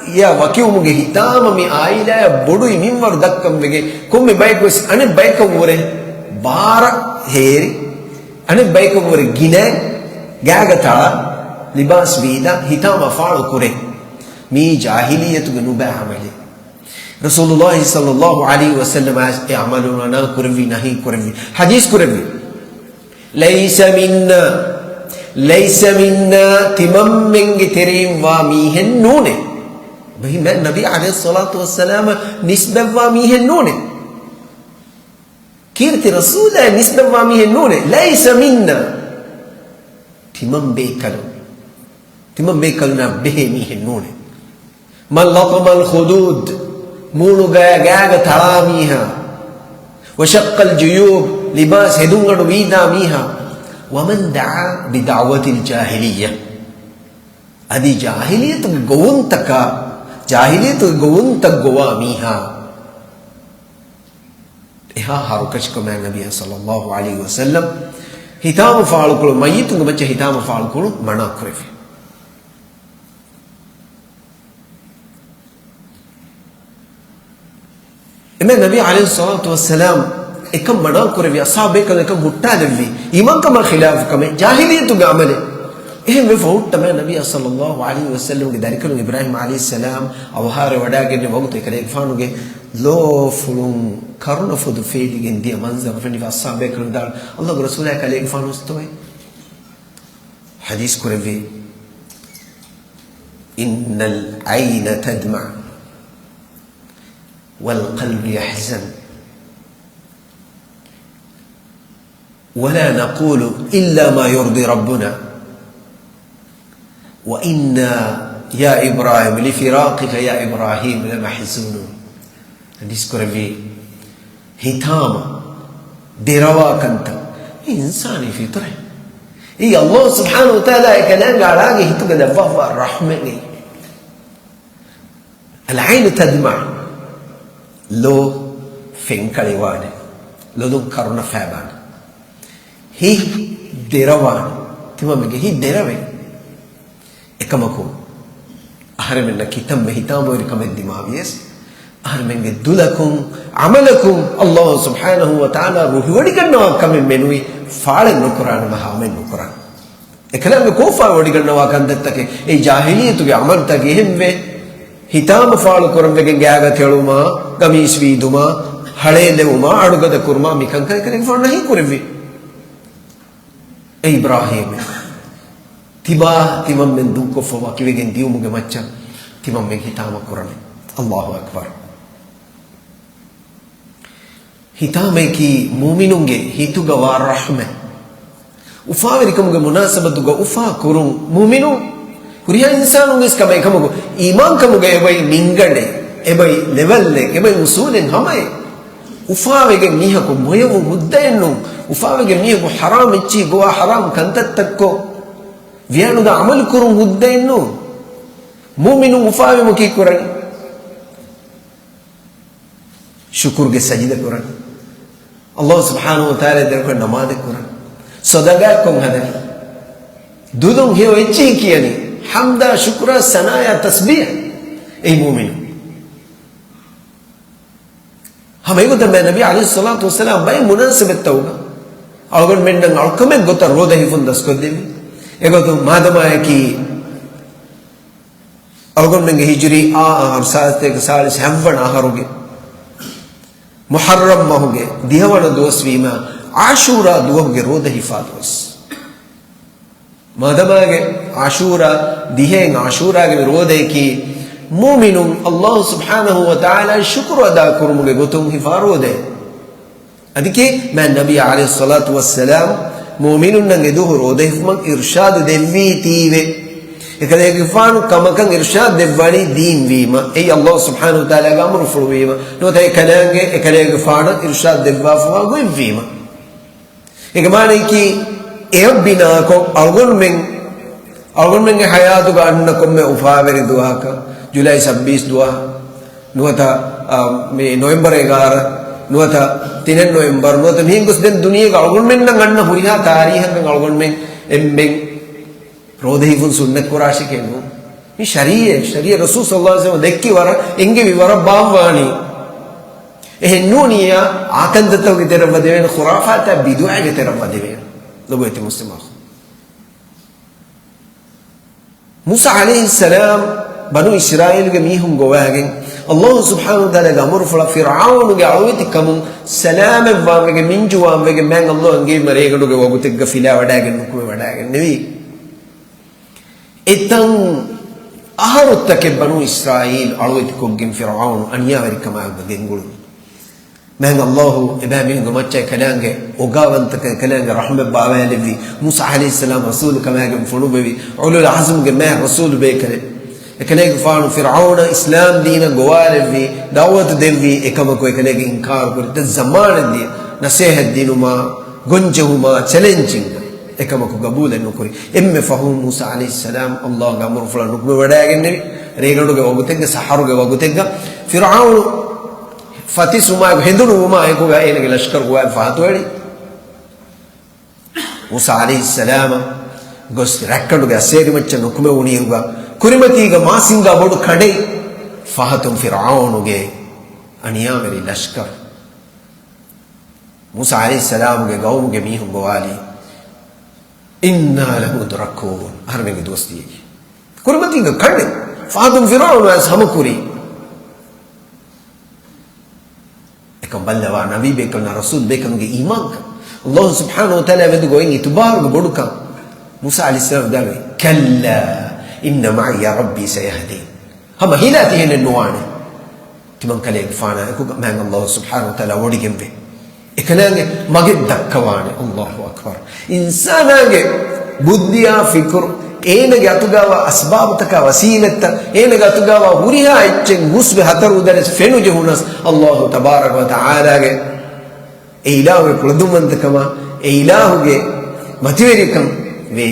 އެއާ ވަކިވުމުގެ ހިތާމަ މި އާއިލާއަށް ބޮޑުވި މިންވަރު ދައްކަން ވެގެން ކޮންމެ ބަޔަކު ވެސް އަނެއް ބަޔަކަށްވުރެ ބާރަށް ހޭރި، އަނެއް ބަޔަކަށްވުރެ ގިނައިން ގާގަ ތަޅާ، ލިބާސް ވީދާ، ހިތާމަ ފާޅު ކުރޭ. މީ ޖާހިލިއްޔަތުގެ ނުބައި ޢަމަލެއް. ރަސޫލުﷲ ޞައްލަﷲ ޢަލައިހި ވަސައްލަމަ އެ ޢަމަލު މަނާ ކުރެއްވި، ނަހީ ކުރެއްވި، ޙަދީޘް ކުރެއްވި. ليس منا، ليس منا، ތިމަންމެންގެ ތެރެއިން ވާ މީހެއް ނޫނޭ. ބަހި މެ-، ނަބީ ޢަލައިހިއްޞަލާތު ވައްސަލާމަށް ނިސްބަތްވާ މީހެއް ނޫނޭ. ކީރިތި ރަސޫލާއަށް ނިސްބަތްވާ މީހެއް ނޫނޭ. ليس منا. ތިމަން ބޭކަލުން. ތިމަން ބޭކަލުންނާ ބެހޭ މީހެއް ނޫނޭ. من لطم الخدود، މޫނުގަ ގާގަ ތަޅާ މީހާ. وشق الجيوب، ލިބާސް ހެދުންގަނޑު ވީދާ މީހާ. ومن دعا بدعوة الجاهلية، އަދި ޖާހިލިއްޔަތުގެ ގޮވުންތަކާ، ޖާހިލިއްޔަތުގެ ގޮވުންތައް ގޮވާ މީހާ. އެހާ ހަރުކަށިކަމާ ނަބިއްޔާ ޞައްލަﷲ ޢަލައިހި ވަސައްލަމް ހިތާމަ ފާޅުކުރުން، މައްޔިތުންގެ މައްޗަށް ހިތާމަ ފާޅުކުރުން މަނާ ކުރެއްވި. އެމެ ނަބީ ޢަލައިހިއްޞަލާތު ވައްސަލާމް އެކަން މަނާ ކުރެއްވި، އަޞްޙާބޭކަލުން އެކަން ހުއްޓާލެއްވި، އީމާންކަމާ ޚިލާފު ކަމެއް، ޖާހިލިއްޔަތުގެ ޢަމަލެއް. އެހެން ވެފަ ހުއްޓަމޭ ނަބިއްޔާ ޞައްލައްލާހު ޢަލައިހި ވަސައްލަމްގެ ދަރިކަލުން އިބްރާހީމް ޢަލައިހިއްސަލާމް އަވަހާރަވެވަޑައިގެންނެވި ވަގުތު އެކަލޭގެފާނުގެ ލޯފުޅުން ކަރުނަފޮދު ފޭލިގެން ދިޔަ މަންޒަރު ފެނިފަ އަޞްޙާބުބޭކަލުން ވިދާޅުވި، ﷲގެ ރަސޫލާ އެކަލޭގެފާނު އޮތްތޯއޭ؟ ޙަދީޘް ކުރެއްވި، إن العين تدمع والقلب يحزن ولا نقول إلا ما يرضي ربنا وإنا يا إبراهيم لفراقك يا إبراهيم لمحزونون. ޙަދީޘް ކުރެއްވި، ހިތާމަ ދެރަވާ ކަންތައް އެ އިންސާނީ ފިޠުރަތް. އެއީ ﷲ ސުބްޙާނަހޫ ވަތަޢާލާ އެކަލާނގެ އަޅާގެ ހިތުގަ ލައްވާފަ ރަޙްމަތް. العين تدمع، ލޯ ފެންކަޅިވާނެ، ލޮލުން ކަރުނަ ފޭބާނެ، ހިތް ދެރަވާނެ، ތިމަމެންގެ ހިތް ދެރަވޭ. އެކަމަކު، އަހަރެމެންނަށް ކިތަންމެ ހިތާމަވެރިކަމެއް ދިމާވިޔަސް، އަހަރެމެންގެ ދުލަކުން، ޢަމަލަކުން، ﷲ ސުބްޙާނަހޫ ވަތަޢާލާ ރުހިވޮޑިގަންނަވާ ކަމެއް މެނުވީ، ފާޅެއް ނުކުރާނަމަ ހާމައެއް ނުކުރާނެ. އެކަލާނގެ ކޯފާ ވޮޑިގަންނަވާ ކަންތައްތަކެއް، އެއީ ޖާހިލިއްޔަތުގެ ޢަމަލުތަކެއް. އެހެންވެ، ހިތާމަ ފާޅު ކުރަންވެގެން ގާގަ ތެޅުމާ، ގަމީސް ވީދުމާ، ހަޅޭލެވުމާ، އަޑުގަދަ ކުރުމާ، މިކަންކަން އެކަލޭގެފާނު ނަހީ ކުރެއްވި. އޭ އިބްރާހީމް، ތިބާ ތިމަންމެން ދޫކޮށްފަ ވަކިވެގެން ދިޔުމުގެ މައްޗަށް ތިމަންމެން ހިތާމަ ކުރަން. ﷲ އަކްބަރު. ހިތާމައަކީ މުއުމިނުންގެ ހިތުގަ ވާ ރަޙްމަތް. އުފާވެރިކަމުގެ މުނާސަބަތުގަ އުފާ ކުރުން މުއުމިނުން ހުރިހާ އިންސާނުންވެސް ކަމެއް އެކަމަކު، އީމާންކަމުގަ އެބައި މިންގަނޑެއް، އެބައި ލެވަލްއެއް، އެބައި އުސޫލެއް ހަމައެއް. އުފާވެގެން މީހަކު މޮޔަވުން ހުއްދައެއްނު، އުފާވެގެން މީހަކު ޙަރާމް އެއްޗިހި ގޮވާ ޙަރާމް ކަންތައްތައްކޮށް، ވިޔާނުދާ ޢަމަލު ކުރުން ހުއްދައެއްނު. މުއުމިނުން އުފާވީމަ ކީއްކުރަނީ؟ ޝުކުރުގެ ސަޖިދަ ކުރަން. ﷲ ސުބްޙާނަހޫ ވަތަޢާލާ ދެރަކޮށް ނަމާދެއް ކުރަން. ޞަދަޤާތްކޮށް ހަދަން. ދުލުން ހެޔޮ އެއްޗިހި ކިޔަނީ. ޙަމްދާ، ޝުކުރާ، ސަނާޔާ، ތަސްބީޙް. އެއީ މުއުމިނު. ހަމަ އެގޮތަށް މާތް ނަބީ ޢަލައިހިއްޞަލާތު ވައްސަލާމް ބައެއް މުނާސަބަތްތަކުގަ އަޅުގަނޑުމެންނަށް އަޅުކަމެއް ގޮތަށް ރޯދަ ހިފުން ދަސްކޮށްދެއްވި. އެގޮތުން މާދަމާއަކީ އަޅުގަނޑުމެންގެ ހިޖުރީ އާ އަހަރު ސާދަތޭކަ ސާޅީސް ހަތްވަނަ އަހަރުގެ މުޙައްރަމް މަހުގެ ދިހަވަނަ ދުވަސްވީމަ، ޢާޝޫރާ ދުވަހުގެ ރޯދަ ހިފާ ދުވަސް. މާދަމާގެ ޢާޝޫރާ ދިހައިން ޢާޝޫރާގެ މި ރޯދަޔަކީ މުއުމިނުން ﷲ ސުބްޙާނަހޫ ވަތަޢާލާ ޝުކުރު އަދާ ކުރުމުގެ ގޮތުން ހިފާ ރޯދައެއް. އަދިކޭ މާތް ނަބީ ޢަލައިހިއްޞަލާތު ވައްސަލާމް މުއުމިނުންނަށް އެދުވަހު ރޯދަ ހިފުމަށް އިރުޝާދު ދެއްވީތީވެ. އެކަލޭގެފާނު ކަމަކަށް އިރުޝާދު ދެއްވާނީ ދީން ވީމަ، އެއީ ﷲ ސުބްޙާނަހޫ ވަތަޢާލާގެ އަމުރުފުޅު ވީމަ، ނުވަތަ އެކަލާނގެ، އެކަލޭގެފާނަށް އިރުޝާދު ދެއްވާފަވާ ގޮތް ވީމަ. އޭގެ މާނައަކީ، އެއަށް ބިނާކޮށް އަޅުގަނޑުމެން، އަޅުގަނޑުމެންގެ ޙަޔާތުގަ އަންނަ ކޮންމެ އުފާވެރި ދުވަހަކަށް، ޖުލައި ސައްބީސް ދުވަހަށް، ނުވަތަ، އާ، މި ނޮވެމްބަރު އެގާރަ، ނުވަތަ ތިނެއް ނޮވެމްބަރު، ނުވަތަ މިހެން ގޮސް ދެން ދުނިޔޭގަ އަޅުގަނޑުމެންނަށް އަންނަ ހުރިހާ ތާރީހަކަށް އަޅުގަނޑުމެން އެންމެން ރޯދަ ހިފުން ސުންނަތް ކުރާށެކޭ ނޫން. މި ޝަރީޢަތް، ޝަރީޢަތް ރަސޫލު ޞައްލައްލާހު ޢަލައިހި ވަސައްލަމަ ދެއްކި ވަރަށް، އެންގެވި ވަރަށް ބާއްވާނީ. އެހެން ނޫނިއްޔާ، އާ ކަންތައްތަކުގެ ތެރަށް ވަދެވޭނެ، ޚުރާފާތާ ބިދުޢައިގެ ތެރަށް ވަދެވޭނެ. ލޮބުވެތި މުސްލިމް އަޚުން. މޫސާ ޢަލައިހިއްސަލާމް ބަނޫ އިސްރާއީލުގެ މީހުން ގޮވާގެން، ﷲ ސުބްޙާނަހޫ ވަތަޢާލާގެ އަމުރުފުޅަށް ފިރްޢައުނުގެ އަޅުވެތިކަމުން ސަލާމަތްވާންވެގެން، މިންޖުވާންވެގެން، މާތް ﷲ އަންގެވީމަ ރޭގަނޑުގެ ވަގުތެއްގަ ފިލާވަޑައިގެން ނުކުމެވަޑައިގެންނެވީ. އެތަން އަހަރުތަކެއް ބަނޫ އިސްރާއީލް އަޅުވެތިކޮށްގެން ފިރްޢައުނު އަނިޔާވެރިކަމާއެކު ގެންގުޅުނު. މާތް ﷲ އެބައިމީހުންގެ މައްޗަށް އެކަލާނގެ އޮގާވަންތަކަން، އެކަލާނގެ ރަޙްމަތް ބާވާލެއްވި، މޫސާ ޢަލައިހިއްސަލާމް ރަސޫލު ކަމާގެން ފޮނުއްވެވި، އުލުލް ޢަޒްމްގެ މާތް ރަސޫލު ބޭކަލެއް. އެކަލޭގެފާނު ފިރްޢައުނަށް އިސްލާމް ދީނަށް ގޮވާލެއްވި، ދަޢުވަތު ދެއްވި، އެކަމަކު އެކަލޭގެ އިންކާރު ކުރި. ދެން ޒަމާނެއް ދިޔަ، ނަސޭހަތް ދިނުމާ، ގޮންޖެހުމާ، ޗެލެންޖިން އެކަމަކު ގަބޫލެއް ނުކުރި. އެންމެ ފަހުން މޫސާ ޢަލައިހިއްސަލާމް ﷲގެ އަމުރުފުޅަށް ނުކުމެވަޑައިގެންނެވި. ރޭގަނޑުގެ ވަގުތެއްގަ، ސަޙަރުގެ ވަގުތެއްގަ، ފިރްޢައުނު ފަތިސްވުމާއެކު، ހެނދުނުވުމާއެކުގަ އޭނަގެ ލަޝްކަރު ގޮވާލި ފަހަތުވެވަޑައި. މޫސާ ޢަލައިހިއްސަލާމަށް ގޮސް ރައްކަނޑުގެ އައްސޭރިމައްޗަށް ނުކުމެވުނީއިރުގަ، ކުރިމަތީގަ މާސިންގާ ބޮޑު ކަނޑެއް ފަހަތުން ފިރްޢައުނުގެ އަނިޔާވެރި ލަޝްކަރު. މޫސާ ޢަލައިހިއްސަލާމުގެ ޤައުމުގެ މީހުން ގޮވާލި، إنا لمدركون. އަހަރެމެންގެ ދުވަސް ދިޔައީ. ކުރިމަތީގަ ކަނޑެއް. ފަހަތުން ފިރުޢައުނު ވެސް ހަމަކުރީ. އެކަން ބައްލަވާ ނަބީ ބޭކަލުންނާ ރަސޫލް ބޭކަލުންގެ އީމާންކަން. ﷲ ސުބްޙާނަހޫ ވަތަޢާލާ ވެދުގޮތް އިތުބާރުގެ ބޮޑުކަން. މޫސާ ޢަލައިހިއްސަލާމް ވިދާޅުވި، كلا إن معي ربي سيهدين. ހަމަ ހިލާ ތިހެނެއް ނުވާނެ. ތިމަންކަލޭގެފާނާ އެކުގަ މާތް ﷲ ސުބްޙާނަހޫ ވަތަޢާލާ ވޮޑިގެންވޭ. އެކަލާނގެ މަގެއް ދައްކަވާނެ. ﷲ އަކްބަރު. އިންސާނާގެ ބުއްދިއާ ފިކުރު، އޭނަގެ އަތުގަވާ އަސްބާބުތަކާ ވަސީލަތްތައް، އޭނަގެ އަތުގަވާ ހުރިހާ އެއްޗެއް ހުސްވެ ހަތަރު ދަރެސް ފެނުޖެހުނަސް، ﷲ ތަބާރަކަ ވަތަޢާލާގެ އެ އިލާހުގެ ކުޅަދުންވަންތަކަމާ، އެ އިލާހުގެ މަތިވެރިކަން ވޭ.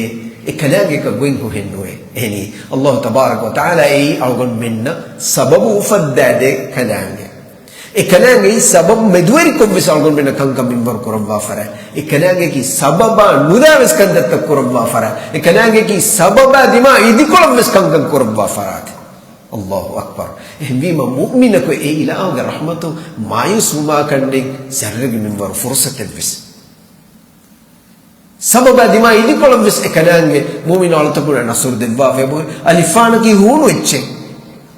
އެ ކަލާނގެއަކަށް ގޮތް ހުހެއްނުވޭ. އެހެނީ، ﷲ ތަބާރަކަ ވަތަޢާލާ އެއީ އަޅުގަނޑުމެންނަށް ސަބަބު އުފައްދާދޭ ކަލާނގެ. އެ ކަލާނގެ ސަބަބު މެދުވެރިކޮށްވެސް އަޅުގަނޑުމެންނަށް ކަންކަން މިންވަރު ކުރައްވާ ފަރާތް. އެ ކަލާނގެއަކީ ސަބަބާ ނުލާވެސް ކަންތައްތައް ކުރައްވާ ފަރާތް. އެ ކަލާނގެއަކީ ސަބަބާ ދިމާ އިދިކޮޅަށްވެސް ކަންކަން ކުރައްވާ ފަރާތެއް. ﷲ އަކްބަރު. އެހެންވީމަ މުއުމިނަކު އެ އިލާހުގެ ރަޙްމަތުން މާޔޫސްވުމާ ކަންނޭނގެ ޒައްރެއްގެ މިންވަރު ފުރުޞަތެއްވެސް. ސަބަބާ ދިމާ އިދިކޮޅަށްވެސް އެކަލާނގެ މުއުމިނު އަޅުތަކުންނަށް ނަޞްރު ދެއްވާފައިބޯ. އަލިފާނަކީ ހޫނު އެއްޗެއް.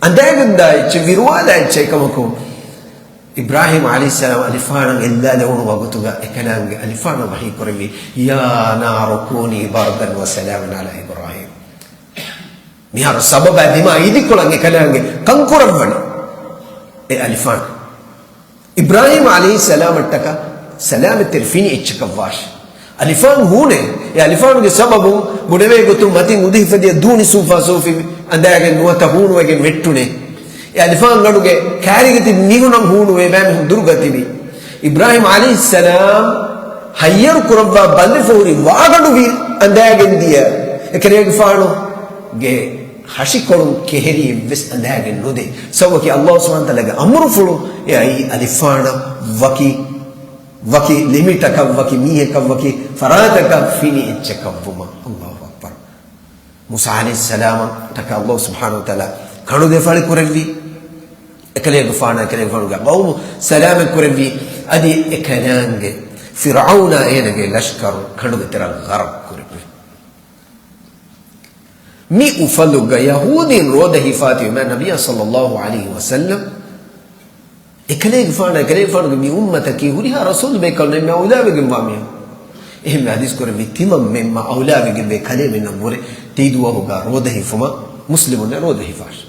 އަނދާގެންދާ އެއްޗެއް، ވިރުވާލާ އެއްޗެއް ކަމަކު، އިބްރާހީމް ޢަލައިހިއްސަލާމް އަލިފާނަށް އެއްލާލެވުނު ވަގުތުގަ އެކަލާނގެ އަލިފާނަށް ވަޙީ ކުރެއްވި، يا نار كوني بردا وسلاما على إبراهيم. މިހާރު ސަބަބާ ދިމާ އިދިކޮޅަށް އެކަލާނގެ ކަންކުރައްވަނީ އެ އަލިފާން. އިބްރާހީމް ޢަލައިހިއްސަލާމަށްޓަކާ ސަލާމަތްތެރި ފިނި އެއްޗަކަށްވާށި. އަލިފާން ހޫނޭ. އެ އަލިފާނުގެ ސަބަބުން ބުނެވޭ ގޮތުން މަތިން އުދިހިފަދިޔަ ދޫނި ސޫފާ ސޫފި އަނދާގެން ނުވަތަ ހޫނުވެގެން ވެއްޓުނޭ. އެ އަލިފާންގަނޑުގެ ކާރިގަ ތިބި މީހުންނަށް ހޫނުވޭ ބައިމީހުން ދުރުގަ ތިބި. އިބްރާހީމް ޢަލައިހިއްސަލާމް ހައްޔަރު ކުރައްވާ ބަނދެފަ ހުރި ވާގަނޑު ވީ އަނދާގެން ދިޔަ. އެކަލޭގެފާނުގެ ހަށިކޮޅުން ކެހެރިއެއްވެސް އަނދާގެން ނުދޭ. ސަބަބަކީ ﷲ ސުބްޙާނަހޫ ވަތަޢާލާގެ އަމުރުފުޅު އެއައީ އަލިފާނަށް ވަކި، ވަކި ލިމިޓަކަށް، ވަކި މީހަކަށް، ވަކި ފަރާތަކަށް ފިނި އެއްޗަކަށްވުމަށް. ﷲ އަކްބަރު. މޫސާ ޢަލައިހިއްސަލާމަށްޓަކާ ﷲ ސުބްޙާނަހޫ ވަތަޢާލާ ކަނޑު ދެފަޅި ކުރެއްވި. އެކަލޭގެފާނާ އެކަލޭގެފާނުގެ ޤައުމު ސަލާމަތް ކުރެއްވި. އަދި އެކަލާނގެ ފިރްޢައުނާ އޭނަގެ ލަޝްކަރު ކަނޑުގެ ތެރަށް ޣަރަޤު ކުރެއްވި. މި އުފަލުގަ ޔަހޫދީން ރޯދަ ހިފާތީ މާތް ނަބިއްޔާ ޞައްލައްލާހު ޢަލައިހި ވަސައްލަމް އެކަލޭގެފާނާ އެކަލޭގެފާނުގެ މި އުއްމަތަކީ ހުރިހާ ރަސޫލު ބޭކަލުން އެންމެ އައުލާވެގެންވާ މީހުން. އެހެންވެ ޙަދީޘް ކުރެއްވި ތިމަންމެން އައުލާވެގެންވޭ ކަލޭމެންނަށްވުރެ ތި ދުވަހުގަ ރޯދަ ހިފުމަށް މުސްލިމުންނަށް ރޯދަ ހިފާށި.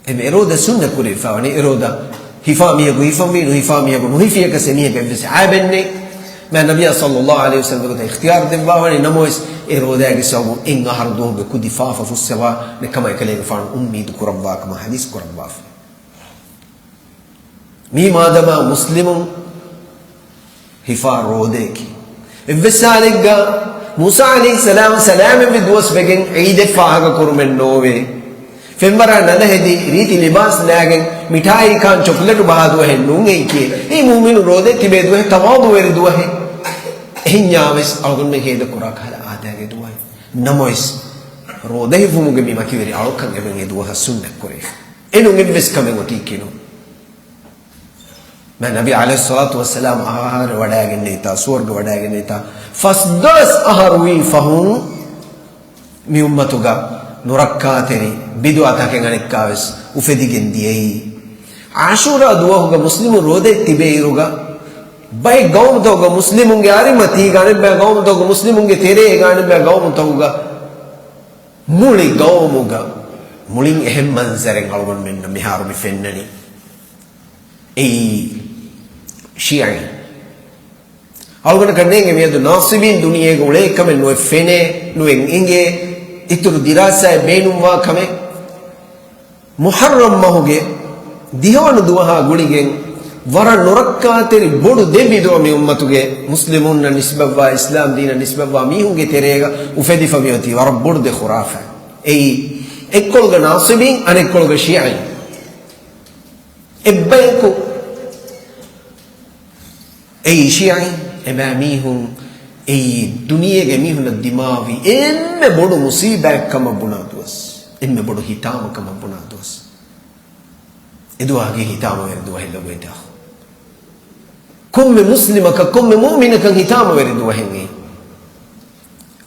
އެމެ އެރޯދަ ސުންނަ ކުރެވިފަވަނީ، އެރޯދަ ހިފާ މީހަކު ހިފަންވީ، ނުހިފާ މީހަކު ނުހިފިޔަކަސް އެމީހަކަށް އެއްވެސް އާބެއްނެތް. މާ ނަބިޔާ ޞައްލައްލާހު ޢަލައިހި ވަސައްލަމް ގޮތަށް އިޚްތިޔާރު ދެއްވާވަނީ، ނަމަވެސް އެ ރޯދައިގެ ސަބަބުން އެއް އަހަރު ދުވަހުގެ ކުދި ފާފަ ފުއްސެވާ ނެ ކަމަށް އެކަލޭގެފާނު އުއްމީދު ކުރައްވާ ކަމަށް ޙަދީޘް ކުރައްވާފަ. މީ މާދަމާ މުސްލިމުން ހިފާ ރޯދައަކީ. އެއްވެސް ހާލެއްގަ މޫސާ ޢަލައިހިއްސަލާމް ސަލާމަތްވި ދުވަސް ވެގެން ޢީދެއް ފާހަގަ ކުރުމެއް ނޯވޭ. ފެންވަރާ ނަލަ ހެދި ރީތި ލިބާސް ލާގެން މިޓާއީ ކާން ޗޮކްލެޓު ބަހާ ދުވަހެއް ނޫން އެއީކީ. އެއީ މުއުމިނު ރޯދައެއް ތިބޭ ދުވަހެއް، ތަވާޟުވެރި ދުވަހެއް. އެހެންޏާވެސް އަޅުގަނޑުމެން ހޭދަ ކުރާ ކަހަލަ އާދައިގެ ދުވަހެއް. ނަމަވެސް ރޯދަ ހިފުމުގެ މި މަތިވެރި އަޅުކަން އެމެން އެ ދުވަހަށް ސުންނަތް ކުރޭ. އެނޫން އެއްވެސް ކަމެއް އޮތީކީ ނޫން. މާ ނަބީ ޢަލައިހިއްޞަލާތު ވައްސަލާމް އަހަރެއް ވަޑައިގެންނެވިތާ، ސުވަރުގެ ވަޑައިގެންނެވިތާ، ފަސްދޮޅަސް އަހަރު ވީ ފަހުން މި އުއްމަތުގަ ނުރައްކާތެރި ބިދުޢަތަކެއް އަނެއްކާވެސް އުފެދިގެން ދިޔައީ. ޢާޝޫރާ ދުވަހުގަ މުސްލިމުން ރޯދައެއް ތިބޭއިރުގަ، ބައެއް ގައުމުތަކުގަ މުސްލިމުންގެ އަރިމަތީގަ އަނެއްބައި ގައުމުތަކުގަ މުސްލިމުންގެ ތެރޭގަ އަނެއްބައި ގައުމުތަކުގަ، މުޅި ގައުމުގަ މުޅިން އެހެން މަންޒަރެއް އަޅުގަނޑުމެންނަށް މިހާރު މި ފެންނަނީ. އެއީ ޝިޔަޢީން. އަޅުގަނޑަކަށް ނޭނގެ މިއަދު ނާޞިބީން ދުނިޔޭގަ އުޅޭ ކަމެއް ނުއެއް ފެނޭ، ނުއެއް އެނގޭ، އިތުރު ދިރާސާއެއް ބޭނުންވާ ކަމެއް. މުޙައްރަމް މަހުގެ ދިހަވަނަ ދުވަހާ ގުޅިގެން ވަރަށް ނުރައްކާތެރި ބޮޑު ދެ ބިދުޢަ މި އުއްމަތުގެ މުސްލިމުންނަށް ނިސްބަތްވާ، އިސްލާމް ދީނަށް ނިސްބަތްވާ މީހުންގެ ތެރޭގަ އުފެދިފަ މިއޮތީ ވަރަށް ބޮޑު ދެ ޚުރާފާތް. އެއީ އެއްކޮޅުގަ ނާޞިބީން، އަނެއްކޮޅުގަ ޝިޔަޢީން. އެއްބަޔަކު އެއީ ޝިޔަޢީން، އެބައިމީހުން އެއީ ދުނިޔޭގެ މީހުންނަށް ދިމާވި އެންމެ ބޮޑު މުޞީބާތް ކަމަށް ބުނާ ދުވަސް، އެންމެ ބޮޑު ހިތާމަ ކަމަށް ބުނާ ދުވަސް. އެ ދުވަހަކީ ހިތާމަވެރި ދުވަހެއް ލޮބުވެތި އަޚު. ކޮންމެ މުސްލިމަކަށް، ކޮންމެ މުއުމިނަކަށް ހިތާމަވެރި ދުވަހެއް އެއީ.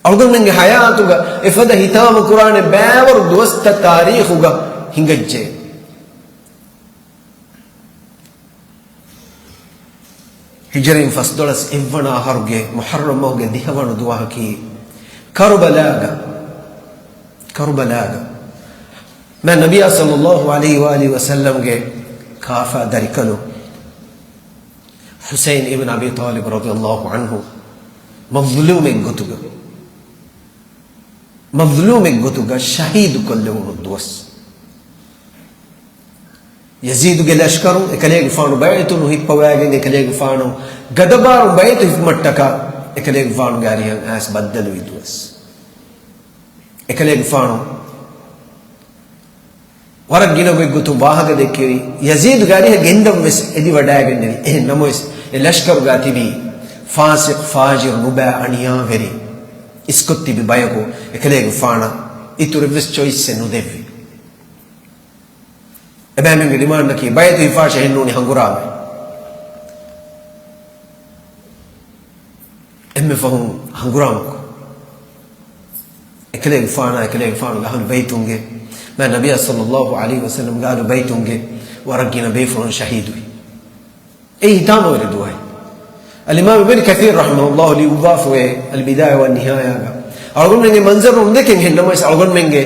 އަޅުގަނޑުމެންގެ ޙަޔާތުގަ އެފަދަ ހިތާމަ ކުރާނެ ބައިވަރު ދުވަސްތައް ތާރީޚުގަ ހިނގައްޖެ. ހިޖުރީން ފަސްދޮޅަސް އެއްވަނަ އަހަރުގެ މުޙައްރަމް މަހުގެ ދިހަވަނަ ދުވަހަކީ ކަރުބަލާގަ، ކަރުބަލާގަ މާތް ނަބިއްޔާ ޞައްލައްލާހު ޢަލައިހި ވައާލިހި ވަސައްލަމްގެ ކާފާ ދަރިކަލުން ޙުސައިން އިބްނު އަބީ ޠާލިބް ރަޟިޔައްލާހު ޢަންހު މަޒްލޫމެއް ގޮތުގަ، މަޒްލޫމެއް ގޮތުގަ ޝަހީދު ކޮށްލެވުނު ދުވަސް. ޔަޒީދުގެ ލަޝްކަރުން އެކަލޭގެފާނު ބައިޢަތު ނުހިއްޕަވައިގެން އެކަލޭގެފާނު ގަދަބާރުން ބައިޢަތު ހިފުމަށްޓަކާ އެކަލޭގެފާނުގެ އަރިހަށް އައިސް ބައްދަލުވި ދުވަސް. އެކަލޭގެފާނު ވަރަށް ގިނަ ގޮތްގޮތުން ވާހަކަ ދެއްކެވި. ޔަޒީދުގެ އަރިހަށް ގެންދަން ވެސް އެދިވަޑައިގެންނެވި. އެހެން ނަމަވެސް، އެ ލަޝްކަރުގަ ތިބީ ފާސިޤް، ފާޖިރު، ނުބައި އަނިޔާވެރި، އިސްކޮށް ތިބި ބަޔަކު އެކަލޭގެފާނަށް އިތުރު އެއްވެސް ޗޮއިސްއެއް ނުދެއްވި. އެބައިމީހުންގެ ޑިމާންޑަކީ ބައިޢަތު ހިފާށޭ، އެހެންނޫނީ ހަނގުރާމަ. އެންމެ ފަހުން ހަނގުރާމަކޮށް، އެކަލޭގެފާނާ، އެކަލޭގެފާނުގެ އަހުލު ބައިތުންގެ، މާތް ނަބިއްޔާ ޞައްލައްލާހު ޢަލައިހި ވަސައްލަމްގެ އަހުލު ބައިތުންގެ ވަރަށް ގިނަ ބޭފުޅުން ޝަހީދުވި. އެއީ ހިތާމަވެރި ދުވަހެއް. އަލްއިމާމް އިބްނު ކަޘީރު ރަޙިމަހުﷲ ލިޔުއްވާފައިވޭ އަލްބިދާޔާ ވައްނިހާޔާގަ އަޅުގަނޑުމެންގެ މަންޒަރު ނުދެކެން ހެން ނަމަވެސް، އަޅުގަނޑުމެންގެ،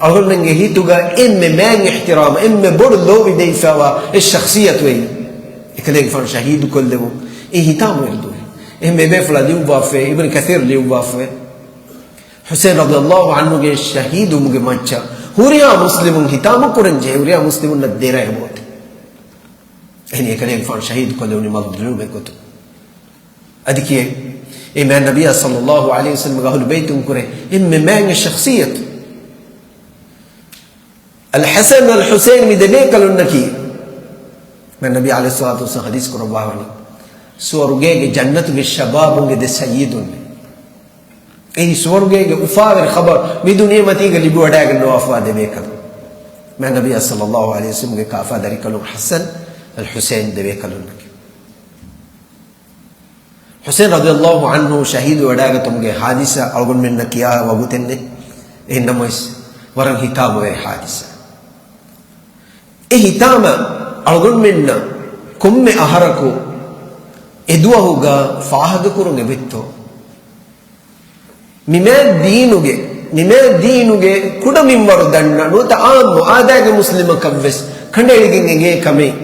އަޅުގަނޑުމެންގެ ހިތުގަ އެންމެ މާތް އިޙްތިރާމް، އެންމެ ބޮޑު ލޯބި ދެވިފައިވާ އެއް ޝަޚްޞިއްޔަތު އެއީ. އެކަލޭގެފާނު ޝަހީދު ކޮށްލެވުން އެ ހިތާމަވެރި ދުވަހެއް. އެހެން އެބޭފުޅާ ލިޔުއްވާފައި، އިބްނު ކަޘީރު ލިޔުއްވާފައި، ޙުސައިން ރަޟިޔައްލާހު ޢަންހުގެ ޝަހީދުވުމުގެ މައްޗަށް ހުރިހާ މުސްލިމުން ހިތާމަ ކުރަން ޖެހޭ، ހުރިހާ މުސްލިމުންނަށް ދެރަ އެބައޮތޭ. އެހެނީ އެކަލޭގެފާނު ޝަހީދު ކޮށްލެވުނީ މަޒްލޫމެއް ގޮތުން. އަދި ކިޔޭ، އެ މާތް ނަބިއްޔާ ޞައްލައްލާހު ޢަލައިހި ވަސައްލަމްގެ އަހުލު ބައިތުން ކުރެ އެންމެ މާތް ޝަޚްޞިއްޔަތު. އަލްޙަސަން ވަލް ޙުސައިން މި ދެބޭކަލުންނަކީ، މާތް ނަބީ ޢަލައިހިއްޞަލާތު ވައްސަލާމް ޙަދީޘް ކުރައްވާވަނީ، ސުވަރުގޭގެ ޖަންނަތުގެ ޝަބާބުންގެ ދެ ސައްޔިދުންނޭ. އެއީ ސުވަރުގޭގެ އުފާވެރި ޚަބަރު މި ދުނިޔެމަތީގަ ލިބިވަޑައިގަންނަވާފަވާ ދެބޭކަލުން. މާތް ނަބީ ޞައްލައްލާހު ޢަލައިހި ވަސައްލަމްގެ ކާފާ ދަރިކަލުން ޙަސަން ވަލް ޙުސައިން ދެބޭކަލުންނަކީ. ޙުސައިން ރަޟިޔައްލާހު ޢަންހު ޝަހީދުވެވަޑައިގަތުމުގެ ޙާދިސާ އަޅުގަނޑުމެންނަށް ކިޔާ ވަގުތެއް ނެތް. އެހެން ނަމަވެސް، ވަރަށް ހިތާމަވެރި ޙާދިސާ. އެ ހިތާމަ އަޅުގަނޑުމެންނަށް ކޮންމެ އަހަރަކު އެ ދުވަހުގަ ފާހަގަކުރުން އެބައޮތްތޯ؟ މި މާތް ދީނުގެ، މި މާތް ދީނުގެ ކުޑަ މިންވަރު ދަންނަ ނުވަތަ ޢާއްމު އާދައިގެ މުސްލިމަކަށް ވެސް ކަނޑައެޅިގެން އެނގޭ ކަމެއް.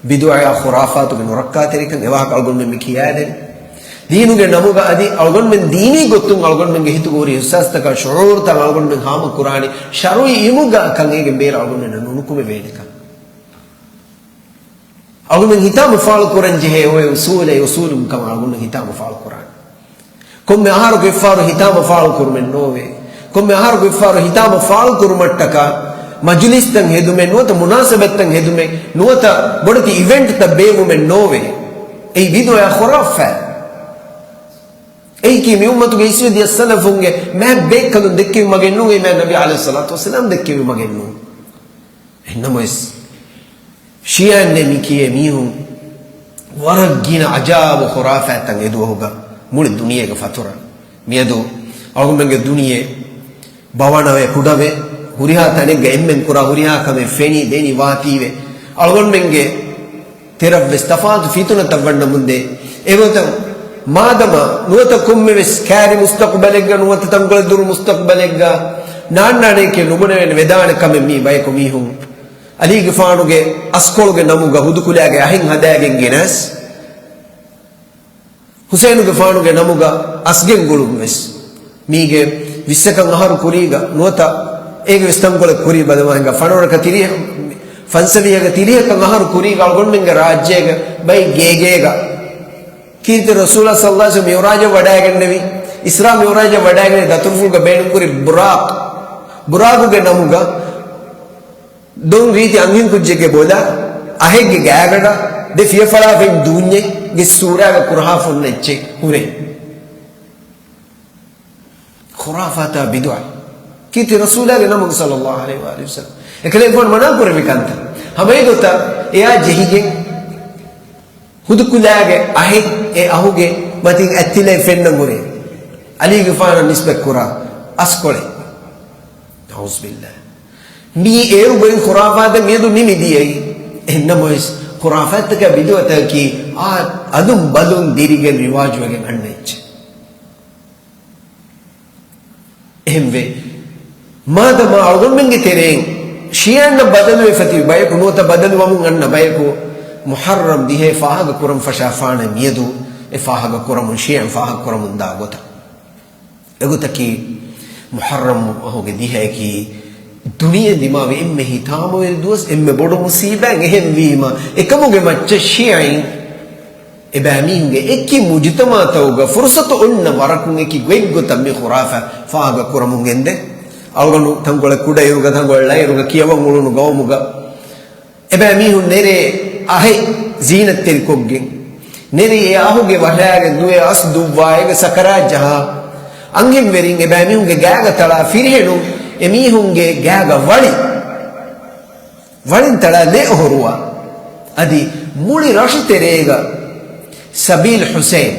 ބިދުޢައާ ޚުރާފާތުގެ ނުރައްކާތެރިކަން އެވާހަކަ އަޅުގަނޑުމެން މި ކިޔާދެނީ. ދީނުގެ ނަމުގަ އަދި އަޅުގަނޑުމެން ދީނީ ގޮތުން އަޅުގަނޑުމެންގެ ހިތުގަ ހުރި އިޙްސާސްތަކާ ޝުޢޫރުތައް އަޅުގަނޑުމެން ހާމަކުރާނީ ޝަރުޢީ އިލްމުގަ ކަން އޭގެ ބޭރަށް އަޅުގަނޑުމެންނަށް ނުނުކުމެވޭނެކަން. އަޅުގަނޑުމެން ހިތާމަ ފާޅު ކުރަން ޖެހޭ އޮތް އުޞޫލެއް، އުޞޫލުން ކަމަށް އަޅުގަނޑު ހިތާމަ ފާޅު ކުރާނެ. ކޮންމެ އަހަރަކު އެއްފަހަރު ހިތާމަ ފާޅު ކުރުމެއް ނޯވޭ. ކޮންމެ އަހަރަކު އެއްފަހަރު ހިތާމަ ފާޅު ކުރުމަށްޓަކާ، މަޖުލިސްތައް ހެދުމެއް ނުވަތަ މުނާސަބަތްތައް ހެދުމެއް ނުވަތަ ބޮޑެތި އިވެންޓްތައް ބޭއްވުމެއް ނޯވޭ. އެއީ ބިދުޢަ ޚުރާފާތް. އެއީކީ މި އުއްމަތުގެ އިސްވެދިޔަ ސަލަފުންގެ މާތް ބޭކަލުން ދެއްކެވި މަގެއް ނޫން، އެ މާތް ނަބީ ޢަލައިހިއްޞަލާތު ވައްސަލާމް ދެއްކެވި މަގެއް ނޫން. އެހެންނަމަވެސް، ޝިޔާއިންނޭ މި ކިޔޭ މީހުން ވަރަށް ގިނަ އަޖާއިބު ޚުރާފާތްތައް އެދުވަހުގަ މުޅި ދުނިޔޭގަ ފަތުރަ. މިއަދު އަޅުގަނޑުމެންގެ ދުނިޔެ ބަވަނަވޭ، ކުޑަވޭ، ހުރިހާ ތަނެއްގަ އެންމެން ކުރާ ހުރިހާ ކަމެއް ފެނި ދެނި ވާތީވެ. އަޅުގަނޑުމެންގެ ތެރަށްވެސް ތަފާތު ފިތުނަތައް ވަންނަމުންދޭ. އެގޮތަށް މާދަމާ ނުވަތަ ކޮންމެވެސް ކައިރި މުސްތަޤުބަލެއްގަ ނުވަތަ ތަންކޮޅެއް ދުރު މުސްތަޤުބަލެއްގަ ނާންނާނެކޭ ނުބުނެވޭނެ ވެދާނެ ކަމެއް މީ ބަޔަކު މީހުން އަލީގެފާނުގެ އަސްކޮޅުގެ ނަމުގަ ހުދުކުލައިގެ އަހެއް ހަދާގެން ގެނަސް، ޙުސައިނުގެފާނުގެ ނަމުގަ އަސްގެން ގުޅުން ވެސް. މީގެ ވިއްސަކަށް އަހަރު ކުރީގަ ނުވަތަ އޭގެ ވެސް ތަންކޮޅެއް ކުރީ ބަލަމާ ހިނގާ ފަނަރަކަށް ތިރީސް، ފަންސަވީހަކަށް ތިރީހަކަށް އަހަރު ކުރީގަ އަޅުގަނޑުމެންގެ ރާއްޖޭގަ ބައެއް ގޭގޭގަ ކީރިތި ރަސޫލާ ޞައްލައްލާހު ޢަލައިހި ވަސައްލަމް މިޢުރާޖަށް ވަޑައިގެންނެވި، އިސްރާ މިޢުރާޖަށް ވަޑައިގެން ދަތުރުފުޅުގަ ބޭނުންކުރި ބުރާޤް، ބުރާޤުގެ ނަމުގަ ދޮން ރީތި އަންހެން ކުއްޖެއްގެ ބޮލަށް އަހެއްގެ ގާގަނޑަށް ދެ ފިޔަފަޅާ ފެން ދޫންޏެއްގެ ސޫރާގަ ކުރަހާފަ އޮންނަ އެއްޗެއް ހުރޭ. ޚުރާފާތާ ބިދުޢަ. ކީރިތި ރަސޫލާގެ ނަމުގަ ޞައްލައްލާހު ޢަލައިހި ވައާލިހި ވަސައްލަމް. އެކަލޭގެފާނު މަނާ ކުރެއްވި ކަންތައް. ހަމައެގޮތަށް އެއާ ޖެހިގެން ހުދުކުލައިގެ އަހެއް އެ އަހުގެ މަތިން އަތްތިލައެއް ފެންނަން ހުރޭ. ޢަލީގެފާނަށް ނިސްބަތްކުރާ އަސްކޮޅެއް. ނަޢޫޒުބިއްލާހް. މީ އޭރު ގޮތް ޚުރާފާތެއް މިއަދު ނިމިދިޔައީ. އެހެންނަމަވެސް، ޚުރާފާތްތަކާ ބިދުޢަތަކީ އާ އަލުން ބަލުން ދިރިގެން ރިވާޖުވެގެން އަންނަ އެއްޗެއް. އެހެންވެ، މާދަމާ އަޅުގަނޑުމެންގެ ތެރެއިން ޝިޔަޢީންނަށް ބަދަލުވެފަ ތިބި ބަޔަކު ނުވަތަ ބަދަލުވަމުން އަންނަ ބަޔަކު، މުޙައްރަމް ދިހައެއް ފާހަގަ ކުރަން ފަށާފާނެ މިއަދު އެ ފާހަގަ ކުރަމުން ޝިޔަޢީން ފާހަގަ ކުރަމުން ދާ ގޮތަށް. އެގޮތަކީ، މުޙައްރަމް މަހުގެ ދިހައަކީ ދުނިޔެ ދިމާވި އެންމެ ހިތާމަވެރި ދުވަސް، އެންމެ ބޮޑު މުޞީބާތް. އެހެންވީމަ، އެކަމުގެ މައްޗަށް ޝިޔަޢީން އެބައިމީހުންގެ އެކި މުޖުތަމަޢުތަކުގަ ފުރުޞަތު އޮންނަ ވަރަކުން އެކި ގޮތްގޮތަށް މި ޚުރާފާތް ފާހަގަ ކުރަމުން ގެންދޭ. އަޅުގަނޑު ތަންކޮޅެއް ކުޑައިރުގަ، ތަންކޮޅެއް ޅައިރުގަ ކިޔަވަން އުޅުނު ގައުމުގަ އެބައިމީހުން ނެރޭ އަހެއް ޒީނަތްތެރިކޮށްގެން، ނެރޭ އެ އަހުގެ ވަށާގެން ދުވޭ އަސް ދުއްވާ އޭގެ ސަކަރާތް ޖަހާ، އަންހެންވެރިން އެބައިމީހުންގެ ގާގަ ތަޅާ، ފިރިހެނުން އެމީހުންގެ ގާގަ ވަޅި، ވަޅިން ތަޅާ ލޭ އޮހޮރުވާ، އަދި މުޅި ރަށުތެރޭގަ ސަބީލް ޙުސައިން،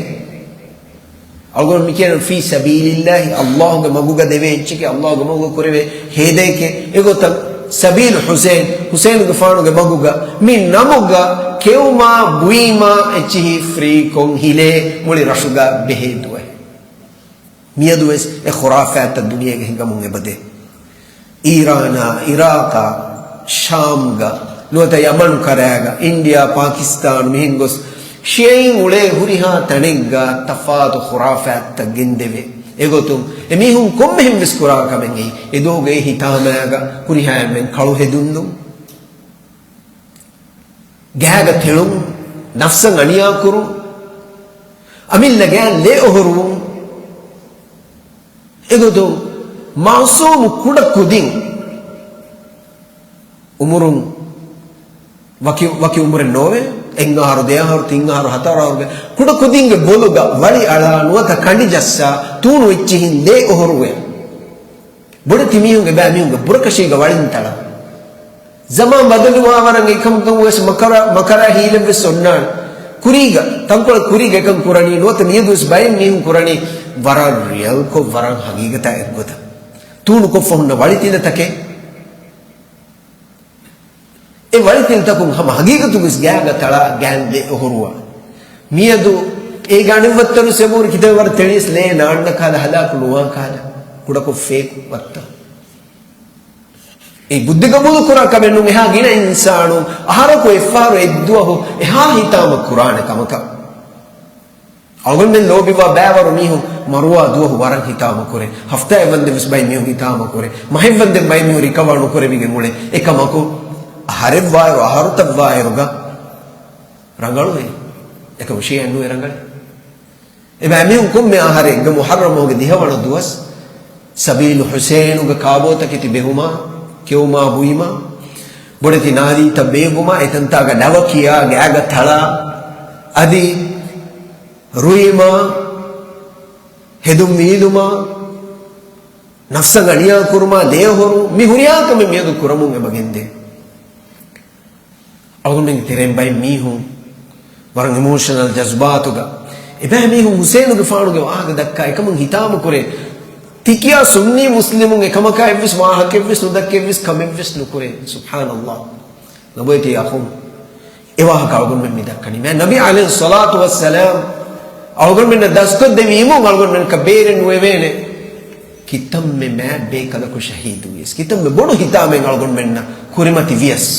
އަޅުގަނޑު މި ކިޔަން ފީ ސަބީލިއްލާހި، އައްލާހުގެ މަގުގަ ދެވޭ އެއްޗެކޭ، އައްލާހުގެ މަގުގަ ކުރެވޭ ހޭދައެކޭ. އެގޮތަށް ސަބީލް ޙުސައިން، ޙުސައިނުގެފާނުގެ މަގުގަ މި ނަމުގަ ކެއުމާ ބުއިމާ އެއްޗިހި ފްރީކޮށް ހިލޭ މުޅި ރަށުގަ ބެހޭ ދުވަހެއް. މިއަދުވެސް އެ ޚުރާފާތްތައް ދުނިޔޭގެ ހިނގަމުން އެބަދޭ. އީރާނާ، އިރާޤާ، ޝާމްގަ، ނުވަތަ ޔަމަނު ކަރައިގަ، އިންޑިއާ، ޕާކިސްތާނު މިހެން ގޮސް ޝިޔަޢީން އުޅޭ ހުރިހާ ތަނެއްގަ ތަފާތު ޚުރާފާތްތައް ގެންދެވޭ. އެގޮތުން އެމީހުން ކޮންމެހެން ވެސް ކުރާ ކަމެއް އެއީ، އެ ދުވަހުގެ އެ ހިތާމައިގަ ހުރިހާ އެންމެން ކަޅު ހެދުން ދުން، ގާގަ ތެޅުން، ނަފްސަށް އަނިޔާކުރުން، އަމިއްލަ ގާ ލޭ އޮހޮރުވުން، އެގޮތުން މައުސޫމު ކުޑަ ކުދިން އުމުރުން ވަކި، ވަކި އުމުރެއް ނޯވޭ، އެއް އަހަރު، ދެ އަހަރު، ތިން އަހަރު، ހަތަރު އަހަރުގެ ކުޑަ ކުދިންގެ ބޮލުގަ ވަޅި އަޅާ، ނުވަތަ ކަނޑި ޖައްސާ، ތޫނު އެއްޗިހިން ލޭ އޮހޮރުވޭ. ބޮޑެތި މީހުން އެބައިމީހުންގެ ބުރަކަށީގަ ވަޅިން ތަޅާ. ޒަމާން ބަދަލުވާ ވަރަށް އެކަމުގަ ވެސް މަކަރާ، މަކަރާ ހީލެއް ވެސް އޮންނާނެ. ކުރީގަ، ތަންކޮޅެއް ކުރީގަ އެކަން ކުރަނީ، ނުވަތަ މިއަދު ވެސް ބައެއް މީހުން ކުރަނީ، ވަރަށް ރިއަލްކޮށް، ވަރަށް ހަގީގަތާ އެއްގޮތަށް ތޫނުކޮށްފަ ހުންނަ ވަޅިތިލަތަކެއް. އެ ވަޅިތިލަތަކުން ހަމަ ހަގީގަތުގައި ގާގަ ތަޅާ ގާންދެ އޮހޮރުވާ. މިއަދު އޭގަ އަނެއް ވައްތަރު ސެބޫރި ކިތައް ވަރަށް ތެޅިޔަސް ލޭ ނާންނަ ކާލަ ހަލާކު ނުވާ ކާލަ ކުޑަކޮށް ފޭކު ވައްތަރު. އެ ބުއްދި ގަބޫލު ކުރާ ކަމެއް ނޫން އެހާ ގިނަ އިންސާނު އަހަރަކު އެއްފަހަރު އެއްދުވަހު އެހާ ހިތާމަ ކުރާނެ ކަމަކަށް. އަޅުގަނޑުމެން ލޯބިވާ ބައިވަރު މީހުން މަރުވާ ދުވަހު ވަރަށް ހިތާމަ ކުރޭ. ހަފްތާއެއް ވަންދެން ވެސް ބައެއް މީހުން ހިތާމަ ކުރޭ. މަހެއް ވަންދެން ބައެއް މީހުން ރިކަވާ ނުކުރެވިގެން އުޅޭ. އެކަމަކު، އަހަރެއްވާއިރު އަހަރުތައްވާއިރުގަ ރަނގަޅުވޭ. އެކަމަކު ޝިޔަޢީން ނުވެ ރަނގަޅޭ. އެބައިމީހުން ކޮންމެ އަހަރެއްގަ މުޙައްރަމް މަހުގެ ދިހަވަނަ ދުވަސް، ސަބީލު ޙުސައިނުގެ ކާބޯތަކެތި ބެހުމާ، ކެއުމާ ބުއިމާ، ބޮޑެތި ނާދީތައް ބޭއްވުމާ، އެތަންތާގަ ލަވަ ކިޔާ، ގާގަ ތަޅާ، އަދި ރުއިމާ، ހެދުން ވީލުމާ، ނަފްސަށް އަނިޔާ ކުރުމާ، ލޭ އޮހޮރު، މި ހުރިހާ ކަމެއް މިއަދު ކުރަމުން އެބަ ގެންދޭ. އަޅުގަނޑުމެންގެ ތެރެއިން ބައެއް މީހުން ވަރަށް އިމޯޝަނަލް ޖަޒްބާތުގަ، އެބައިމީހުން ޙުސައިނުގެފާނުގެ ވާހަކަ ދައްކާ އެކަމުން ހިތާމަ ކުރޭ. ތިކިޔާ ސުންނީ މުސްލިމުން އެކަމަކާ އެއްވެސް ވާހަކައެއްވެސް ނުދައްކަ އެއްވެސް ކަމެއްވެސް ނުކުރޭ. ސުބްޙާނަﷲ. ލޮބުވެތި އަޚުން، އެ ވާހަކަ އަޅުގަނޑުމެން މި ދައްކަނީ. މާތް ނަބީ ޢަލައިހިއްޞަލާތު ވައްސަލާމް އަޅުގަނޑުމެންނަށް ދަސްކޮށްދެއްވި އިލްމު އަޅުގަނޑުމެންނަކަށް ބޭރެއް ނުވެވޭނެ. ކިތަންމެ މާތް ބޭކަލަކު ޝަހީދުވިޔަސް، ކިތަންމެ ބޮޑު ހިތާމައެއް އަޅުގަނޑުމެންނަށް ކުރިމަތި ވިޔަސް،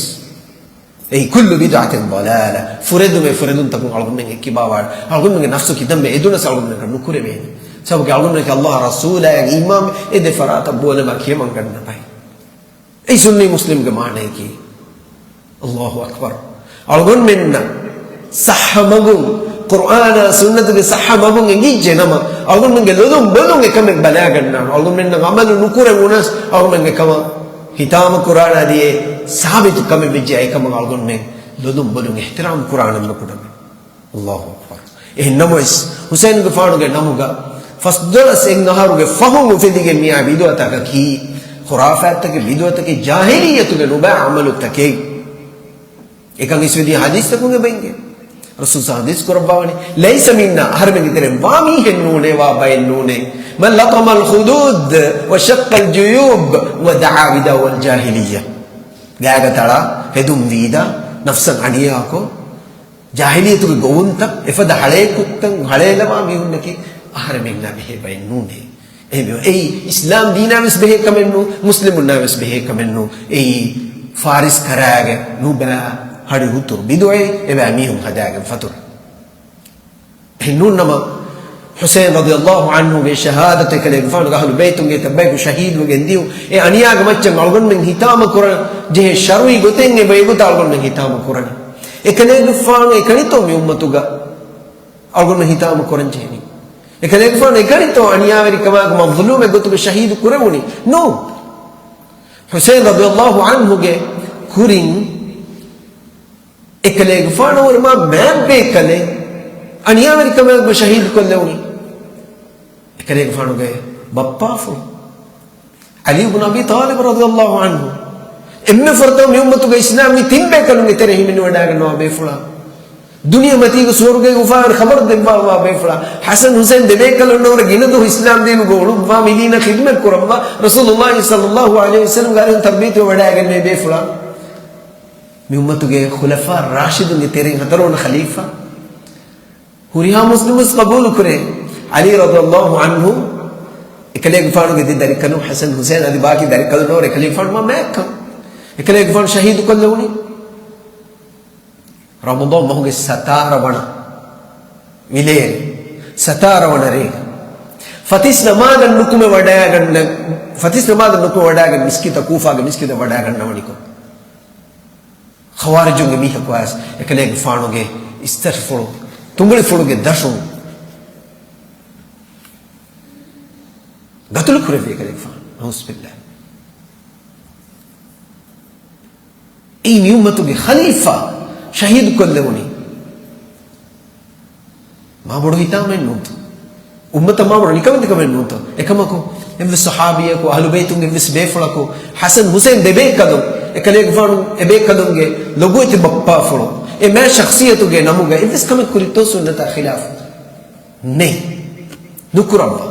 އެއީ ކުއްލު ބިދްޢަތިން ޟަލާލަ، ފުރެދުމެއް ފުރެދުންތަކުން އަޅުގަނޑުމެން އެއްކިބާވާ، އަޅުގަނޑުމެންގެ ނަފްސު ކިތަންމެ އެދުނަސް އަޅުގަނޑުމެންނަކަށް ނުކުރެވޭނެ. ސަބަބަކީ އަޅުގަނޑުމެންނަކީ ﷲ އާ ރަސޫލާއަށް އީމާން އެދޭ ފަރާތަށް ބޯލަމާ ކިޔަމަން ގަންނަ ބައެއް. އެއީ ސުންނީ މުސްލިމްގެ މާނަޔަކީ. ﷲ އަކްބަރު. އަޅުގަނޑުމެންނަށް ޞައްޙަ މަގުން، ޤުރްއާނާ ސުންނަތުގެ ޞައްޙަ މަގުން އެނގިއްޖެ ނަމަ، އަޅުގަނޑުމެންގެ ލޮލުން ބޮލުން އެކަމެއް ބަލާގަންނާނެ. އަޅުގަނޑުމެންނަށް ޢަމަލު ނުކުރެވުނަސް، އަޅުގަނޑުމެން އެކަމަށް ހިތާމަ ކުރާނާދިޔަ ސާބިތު ކަމެއް ވެއްޖެ، އެކަމަށް އަޅުގަނޑުމެން ލޮލުން ބޮލުން އިޙްތިރާމް ކުރާނަން ކުޑަމި. ﷲ އަކްބަރު. އެހެން ނަމަވެސް، ޙުސައިނުގެފާނުގެ ނަމުގަ ފަސްދޮޅަސް އެއް އަހަރުގެ ފަހުން އުފެދިގެން މިއާ ބިދުޢަތަކަކީ، ޚުރާފާތްތަކެއް، ބިދުޢަތަކެއް، ޖާހިލިއްޔަތުގެ ނުބައި ޢަމަލުތަކެއް. އެކަން އިސްވެދިޔަ ޙަދީޘްތަކުން އެބައިނގޭ. ރަސޫލު ޙަދީޘް ކުރައްވާވަނީ، "ليس منا"، އަހަރެމެންގެ ތެރެއިން ވާ މީހެއް ނޫނޭ، ވާ ބައެއް ނޫނޭ. "من لطم الخدود وشق الجيوب ودعا بدعوى الجاهلية." ގާގަ ތަޅާ، ހެދުން ވީދާ، ނަފްސަށް އަނިޔާކޮށް، ޖާހިލިއްޔަތުގެ ގޮވުންތައް، އެފަދަ ހަޅޭކުށްތައް ހަޅޭލަވާ މީހުންނަކީ އަހަރެމެންނާ ބެހޭ ބައެއް ނޫނޭ. އެހެންވެ، އެއީ އިސްލާމް ދީނާ ވެސް ބެހޭ ކަމެއް ނޫން، މުސްލިމުންނާ ވެސް ބެހޭ ކަމެއް ނޫން. އެއީ ފާރިސް ކަރާގެ ނުބައި ހަޑި ހުތުރު ބިދުޢައެއް، އެބައި މީހުން ހަދާގެން ފަތުރު. އެހެން ނޫން ނަމަ، ޙުސައިން ރަޟިޔަﷲ ޢަންހުގެ ޝަހާދަތު، އެކަލޭގެފާނުގެ އަހުލު ބައިތުންގެ ތައްބަޔަކު ޝަހީދުވެގެން ދިޔުން، އެ އަނިޔާގެ މައްޗަށް އަޅުގަނޑުމެން ހިތާމަ ކުރަން ޖެހޭ ޝަރުޢީ ގޮތެއް އެބަ އެގޮތަށް އަޅުގަނޑުމެން ހިތާމަ ކުރަނީ. އެކަލޭގެފާނު އެކަނިތޯ މި އުއްމަތުގަ އަޅުގަނޑު ހިތާމަ ކުރަން ޖެހެނީ؟ އެކަލޭގެފާނު އެކަނިތޯ އަނިޔާވެރިކަމާގެ މަޒުލޫމެއް ގޮތުގަ ޝަހީދު ކުރެވުނީ؟ ނޫން. ޙުސައިން ރަޟިޔަﷲ ޢަންހުގެ ކުރިން އެކަލޭގެފާނަށް ވުރެ މާ މާތް ބޭކަލެއް އަނިޔާވެރިކަމާގެ ޝަހީދު ކޮށްލެވުނީ. އެކަލޭގެފާނުގެ ބައްޕާފުޅު ޢަލީ ބުން އަބީ ޠާލިބް ރަޟިޔަﷲ ޢަންހު. އެންމެ ފުރަތަމަ މި އުއްމަތުގެ އިސްލާމްވީ ތިން ބޭކަލުންގެ ތެރެއިން ހިމެނިވަޑައިގަންނަވާ ބޭފުޅާ. ދުނިޔެމަތީގަ ސުވަރުގޭގެ އުފާވެރި ޚަބަރު ދެއްވާ ބޭފުޅާ. ޙަސަން ޙުސައިން ދެބޭކަލުންނަށް ވުރެ ގިނަ ދުވަހު އިސްލާމް ދީނުގަ އުޅުއްވާ، މި ދީނަށް ޚިދުމަތް ކުރައްވާ، ރަސޫލުﷲ ޞައްލަﷲ ޢަލައިހި ވަސައްލަމްގެ އަރިހުން ތަރުބިޔަތުވެވަޑައިގެންނެވި ބޭފުޅާ. މި އުއްމަތުގެ ޚުލަފާ ރާޝިދުންގެ ތެރެއިން ހަތަރުވަނަ ޚަލީފާ. ހުރިހާ މުސްލިމުން ވެސް ޤަބޫލު ކުރޭ. ޢަލީ ރަޟިޔަﷲ ޢަންހު އެކަލޭގެފާނުގެ ދެ ދަރިކަލުން، ޙަސަން ޙުސައިން އަދި ބާކީ ދަރިކަލުންނަށް ވުރެ އެކަލޭގެފާނު މާ މާތްކަން. އެކަލޭގެފާނު ޝަހީދު ކޮށްލެވުނީ ރަމަޟާން މަހުގެ ސަތާރަ ވަނަ ވިލޭރި، ސަތާރަ ވަނަ ރޭގަ. ފަތިސް ނަމާދަށް ނުކުމެ ވަޑައިގަންނަ، ފަތިސް ނަމާދަށް ނުކުމެ ވަޑައިގެން މިސްކިތަށް، ކޫފާގެ މިސްކިތަށް ވަޑައިގަންނަވަނިކޮށް، ޚަވާރިޖުންގެ މީހަކު އައިސް އެކަލޭގެފާނުގެ އިސްތަށިފުޅު، ތުނބުޅިފުޅުގެ ދަށުން ގަތުލު ކުރެއްވި އެކަލޭގެފާނު. ނަޢޫޛުބިﷲ. އެއީ މި އުއްމަތުގެ ޚަލީފާ ޝަހީދު ކޮށްލެވުނީ. މާ ބޮޑު ހިތާމައެއް ނޫންތޯ؟ އުއްމަތަށް މާ ބޮޑު ނިކަމެތިކަމެއް ނޫންތޯ؟ އެކަމަކު، އެއްވެސް ޞަޙާބީއަކު، އަހުލު ބައިތުން އެއްވެސް ބޭފުޅަކު، ޙަސަން ޙުސައިން ދެބޭކަލުން، އެކަލޭގެފާނު އެބޭކަލުންގެ ލޮބުވެތި ބައްޕާފުޅު، އެ މާތް ޝަޚްޞިއްޔަތުގެ ނަމުގަ އެއްވެސް ކަމެއް ކުރިތޯ ސުންނަތާ ޚިލާފު؟ ނެތް. ނުކުރައްވާ.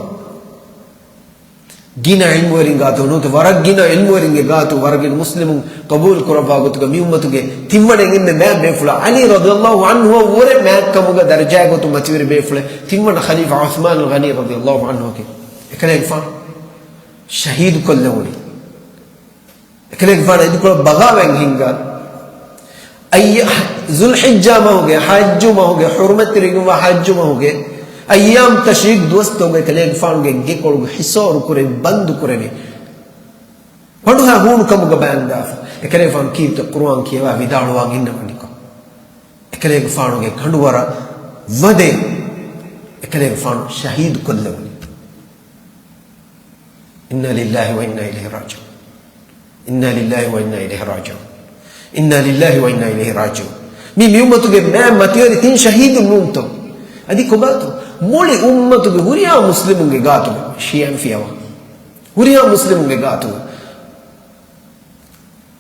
ގިނަ ޢިލްމުވެރިން ގާތު ނޫންތޯ، ވަރަށް ގިނަ ޢިލްމުވެރިންގެ ގާތު، ވަރަށް ގިނަ މުސްލިމުން ޤަބޫލު ކުރައްވާ ގޮތުގަ މި އުއްމަތުގެ ތިންވަނަ އެންމެ މާތް ބޭފުޅާ، ޢަލީ ރަޟިޔަﷲ ޢަންހުއަށް ވުރެ މާތްކަމުގަ ދަރަޖާ ގޮތުން މަތިވެރި ބޭފުޅެއް، ތިންވަނަ ޚަލީފާ ޢުޘްމާނުލް ޣަނީ ރަޟިޔަﷲ ޢަންހުއަކީ. އެކަލޭގެފާނު ޝަހީދު ކޮށްލެވުނީ. އެކަލޭގެފާނު އިދިކޮޅަށް ބަޣާވަތް ހިންގާ. އައްޔަ-، ޛުލްޙިއްޖާ މަހުގެ، ޙައްޖު މަހުގެ، ޙުރުމަތްތެރިވެގެންވާ ޙައްޖު މަހުގެ އައްޔާމް ތަޝްރީޤް ދުވަސްތަކުގަ އެކަލޭގެފާނުގެ ގެކޮޅު ޙިޞާރު ކުރެވި، ބަންދު ކުރެވި، ފަނޑުހާ ހޫނު ކަމުގަ ބަޔާންދާފަ. އެކަލޭގެފާނު ކީރިތި ޤުރުއާން ކިޔަވާ ވިދާޅުވާ އިންނަވަނިކޮށް، އެކަލޭގެފާނުގެ ކަނޑުވަރަށް ވަދެ އެކަލޭގެފާނު ޝަހީދު ކޮށްލެވުނީ. إنا لله وإنا إليه راجعون. إنا لله وإنا إليه راجعون. إنا لله وإنا إليه راجعون. މި މިއުއްމަތުގެ މާތް މަތިވެރި ތިން ޝަހީދުން ނޫންތޯ؟ އަދި ކޮބާތޯ؟ މުޅި އުއްމަތުގެ ހުރިހާ މުސްލިމުންގެ ގާތުގަ، ޝިޔަޢީން ފިޔަވާ، ހުރިހާ މުސްލިމުންގެ ގާތުގަ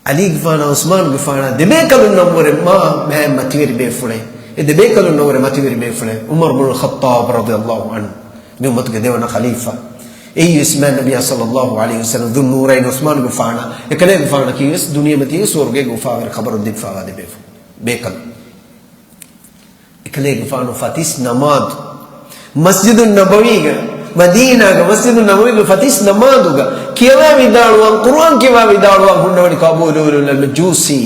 ޢަލީގެފާނާ ޢުޘްމާނުގެފާނާ ދެބޭކަލުންނަށްވުރެ މާ މާތް މަތިވެރި ބޭފުޅެއް. އެ ދެބޭކަލުންނަށްވުރެ މަތިވެރި ބޭފުޅެއް ޢުމަރު ބުނުލް ޚައްޠާބް ރަޟިޔަﷲ ޢަންހު، މި އުއްމަތުގެ ދެވަނަ ޚަލީފާ. އެއީވެސް މާތް ނަބިއްޔާ ޞައްލަﷲ ޢަލައިހި ވަސައްލަމް ޛުއްނޫރައިން ޢުޘްމާނުގެފާނާ އެކަލޭގެފާނަކީވެސް ދުނިޔެމަތީގެ ސުވަރުގޭގެ އުފާވެރި ޚަބަރު ދެއްވާވާ ދެބޭފުޅު ބޭކަލުން. އެކަލޭގެފާނު ފަތިސް ނަމާދު މަސްޖިދުއް ނަބަވީގަ، މަދީނާގަ މަސްޖިދުއް ނަބަވީގަ ފަތިސް ނަމާދުގަ ކިޔަވާ ވިދާޅުވާ، ޤުރުއާން ކިޔަވާ ވިދާޅުވާ ހުންނަވަނީ އަބޫ ލުއުލުއުލް މަޖޫސީ.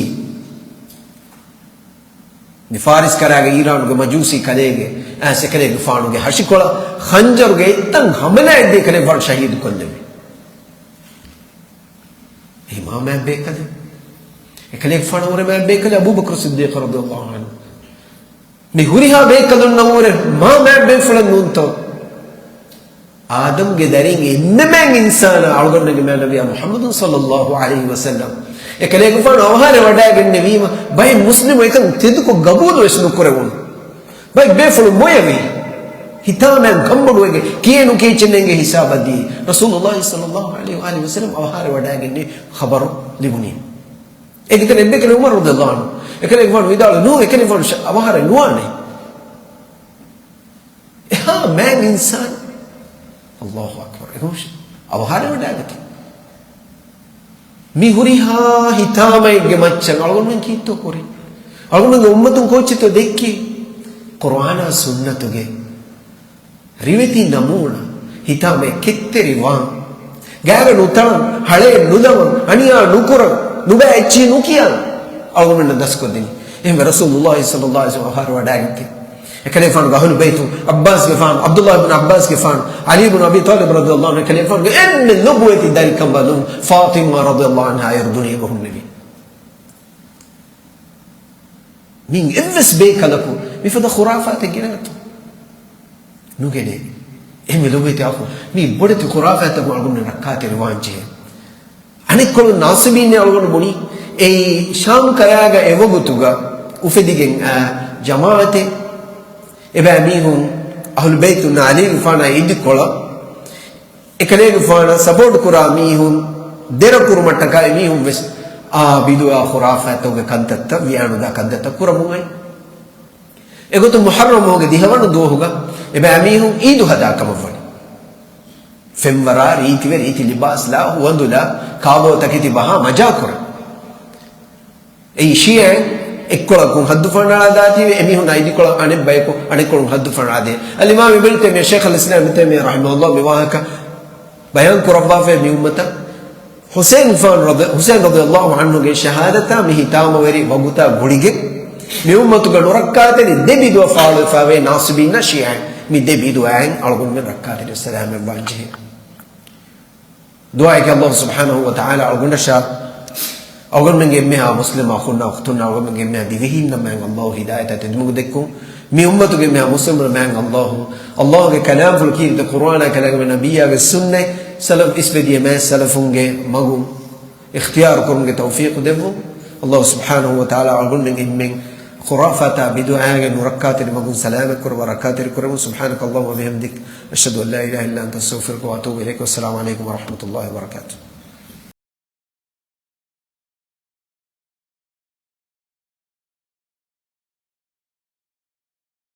މި ފާރިސް ކަރާގެ އީރާނުގެ މަޖޫސީ ކަލޭގެ އައިސް އެކަލޭގެފާނުގެ ހަށިކޮޅަށް ޚަންޖަރުގެ އެއްތަން ހަމަލާއެއްދީ އެކަލޭގެފާނު ޝަހީދު ކޮށްލެވި. އެ މާ މާތް ބޭކަލެއް. އެކަލޭގެފާނަށްވުރެ މާތް ބޭކަލެއް އަބޫބަކުރު ޞިއްދީޤު ރަޟިޔަﷲ ޢަންހު. މި ހުރިހާ ބޭކަލުންނަށްވުރެ މާ މާތް ބޭފުޅެއް ނޫންތޯ؟ އާދަމްގެ ދަރިން އެންމެ މާތް އިންސާނާ އަޅުގަނޑުގެ މާތް ނަބިއްޔާ މުޙައްމަދު ޞައްލަﷲ ޢަލައިހި ވަސައްލަމް. އެކަލޭގެފާނު އަވަހާރަވެވަޑައިގެންނެވީމަ ބައެއް މުސްލިމުން އެކަން ތެދުކޮށް ގަބޫލުވެސް ނުކުރެވުނު. ބައެއް ބޭފުޅުން މޮޔަވި. ހިތާމައިން ކަންބޮޑުވެގެން ކިޔޭ ނުކިޔޭ އެއްޗެއްނޭނގެ ހިސާބަށް ދީ. ރަސޫލުﷲ ޞައްލަﷲ ޢަލައިހި ވައަލިހި ވަސައްލަމް އަވަހާރަވެވަޑައިގެންނެވި ޚަބަރު ލިބުނީ. އޭގެ ތެރެއިން އެއްބޭކަލެއް ޢުމަރު ރަޟިޔަﷲ ޢަންހު. އެކަލޭގެފާނު ވިދާޅުވި، ނޫން، އެކަލޭގެފާނު އަވަހާރަވެ ނުވާނެ. މާތް އިންސާން. އައްލާހު އަކްބަރު. އެކަމަށް އަވަހާރަވެވަޑައިގަތީ. މި ހުރިހާ ހިތާމައެއްގެ މައްޗަށް އަޅުގަނޑުމެން ކީއްތޯ ކުރީ؟ އަޅުގަނޑުމެންގެ އުއްމަތުން ކޯއްޗެއްތޯ ދެއްކީ؟ ޤުރުއާނާ ސުންނަތުގެ ރިވެތި ނަމޫނާ. ހިތާމައަށް ކެތްތެރިވާން، ގާގަ ނުތަޅަން، ހަޅޭއް ނުދަމަން، އަނިޔާ ނުކުރަން، ނުބައި އެއްޗިހި ނުކިޔާން އަޅުގަނޑުމެންނަށް ދަސްކޮށްދިނީ. އެހެންވެ ރަސޫލުﷲ ޞައްލަﷲ ޢަލައިހި ވަސައްލަމަ އަވަހާރަވަޑައިގަތީ. އެކަލޭގެފާނުގެ އަހުލު ބައިތު، ޢައްބާސްގެފާނު، ޢަބްދުﷲ ބިން ޢައްބާސްގެފާނު، ޢަލީ ބިން އަބީ ޠާލިބް ރަޟިޔަﷲ ޢަންހު، އެކަލޭގެފާނުގެ އެންމެ ލޮބުވެތި ދަރިކަނބަލުން ފާޠިމާ ރަޟިޔަﷲ ޢަންހާ އޭރު ދުނިޔެއަށް ހުންނެވި. މިއިން އެއްވެސް ބޭކަލަކު މިފަދަ ޚުރާފާތެއް ގެނަގަތު ނުގެނޭ. އެހެންވެ ލޮބުވެތި އަޚު، މި ބޮޑެތި ޚުރާފާތްތަކުން އަޅުގަނޑުމެން ރައްކާތެރިވާން ޖެހޭ. އަނެއްކޮޅުން ނާސިބީންނޭ އަޅުގަނޑު ބުނީ، އެއީ ޝާމް ކަރާގަ އެވަގުތުގަ އުފެދިގެން އާ ޖަމާޢަތެއް، އެބައިމީހުން އަހުލު ބައިތުންނާ ޢަލީގެފާނާ އިދިކޮޅަށް އެކަލޭގެފާނަށް ސަޕޯޓް ކުރާ މީހުން ދެރަ ކުރުމަށްޓަކާ އެމީހުން ވެސް އާ ބިދުޢާ ޚުރާފާތްތަކުގެ ކަންތައްތައް ވިޔާނުދާ ކަންތައްތައް ކުރަމުން އައި. އެގޮތުން މުޙައްރަމް މަހުގެ ދިހަވަނަ ދުވަހުގަ އެބައިމީހުން އީދު ހަދާ ކަމަށްވަނީ. ފެންވަރާ ރީތިވެ ރީތި ލިބާސްލާ ހުވަނދުލާ ކާބޯ ތަކެތި ބަހާ މަޖާކުރަން. އެއީ ޝިޔަޢީން އެއްކޮޅަކުން ހައްދު ފަނޑާލާތީވެ އެމީހުންނާ އިދިކޮޅަށް އަނެއް ބަޔަކު އަނެއްކޮޅުން ހައްދު ފަނޑާދޭ. އަލްއިމާމް އިބްނު ތައިމިއްޔާ، ޝައިޚުލް އިސްލާމް އިބްނު ތައިމިއްޔާ ރަޙިމަހުﷲ މި ވާހަކަ ބަޔާން ކުރައްވާފައި މި އުއްމަތަށް ޙުސައިން ފާން ރަޟި-، ޙުސައިން ރަޟިޔަﷲ ޢަންހުގެ ޝަހާދަތާ މި ހިތާމަވެރި ވަގުތާ ގުޅިގެން މި އުއްމަތުގަ ނުރައްކާތެރި ދެ ބިދުޢަ ފާޅުވެފައިވޭ ނާސިބީންނާ ޝިޔަޢީން. މި ދެ ބިދުޢައިން އަޅުގަނޑުމެން ރައްކާތެރި ސަލާމަތްވާން ޖެހޭ. ދުޢާއެކޭ އައްލާހު ސުބްޙާނަހު ވަ ތަޢާލާ އަޅުގަނޑަށާ، އަޅުގަނޑުމެންގެ އެންމެހާ މުސްލިމް އަޚުންނާ އުޚްތުންނާ، އަޅުގަނޑުމެންގެ އެންމެހާ ދިވެހީންނަށް މާތް އައްލާހު ހިދާޔަތާ ތެދުމަގު ދެއްކުން. މި އުއްމަތުގެ އެންމެހާ މުސްލިމުންނަށް މާތް އައްލާހު، އައްލާހުގެ ކަލާމްފުޅު ކީރިތި ޤުރުއާނާ ކަލާމެއް ނަބިއްޔާގެ ސުންނަތް ސަލަފް އިސްވެދިޔަ މާތް ސަލަފުންގެ މަގު އިޚްތިޔާރު ކުރުމުގެ ތައުފީޤު ދެއްވުން. އައްލާހު ސުބްޙާނަހު ވަ ތަޢާލާ އަޅުގަނޑުމެން އެންމެން ޚުރާފާތާ ބިދުޢާގެ ނުރައްކާތެރި މަގުން ސަލާމަތް ކުރައްވާ ރައްކާތެރި ކުރެވުން. سبحانك اللهم وبحمدك، أشهد أن لا إله إلا أنت، أستغفرك وأتوب إليك. والسلام عليكم ورحمة الله وبركاته.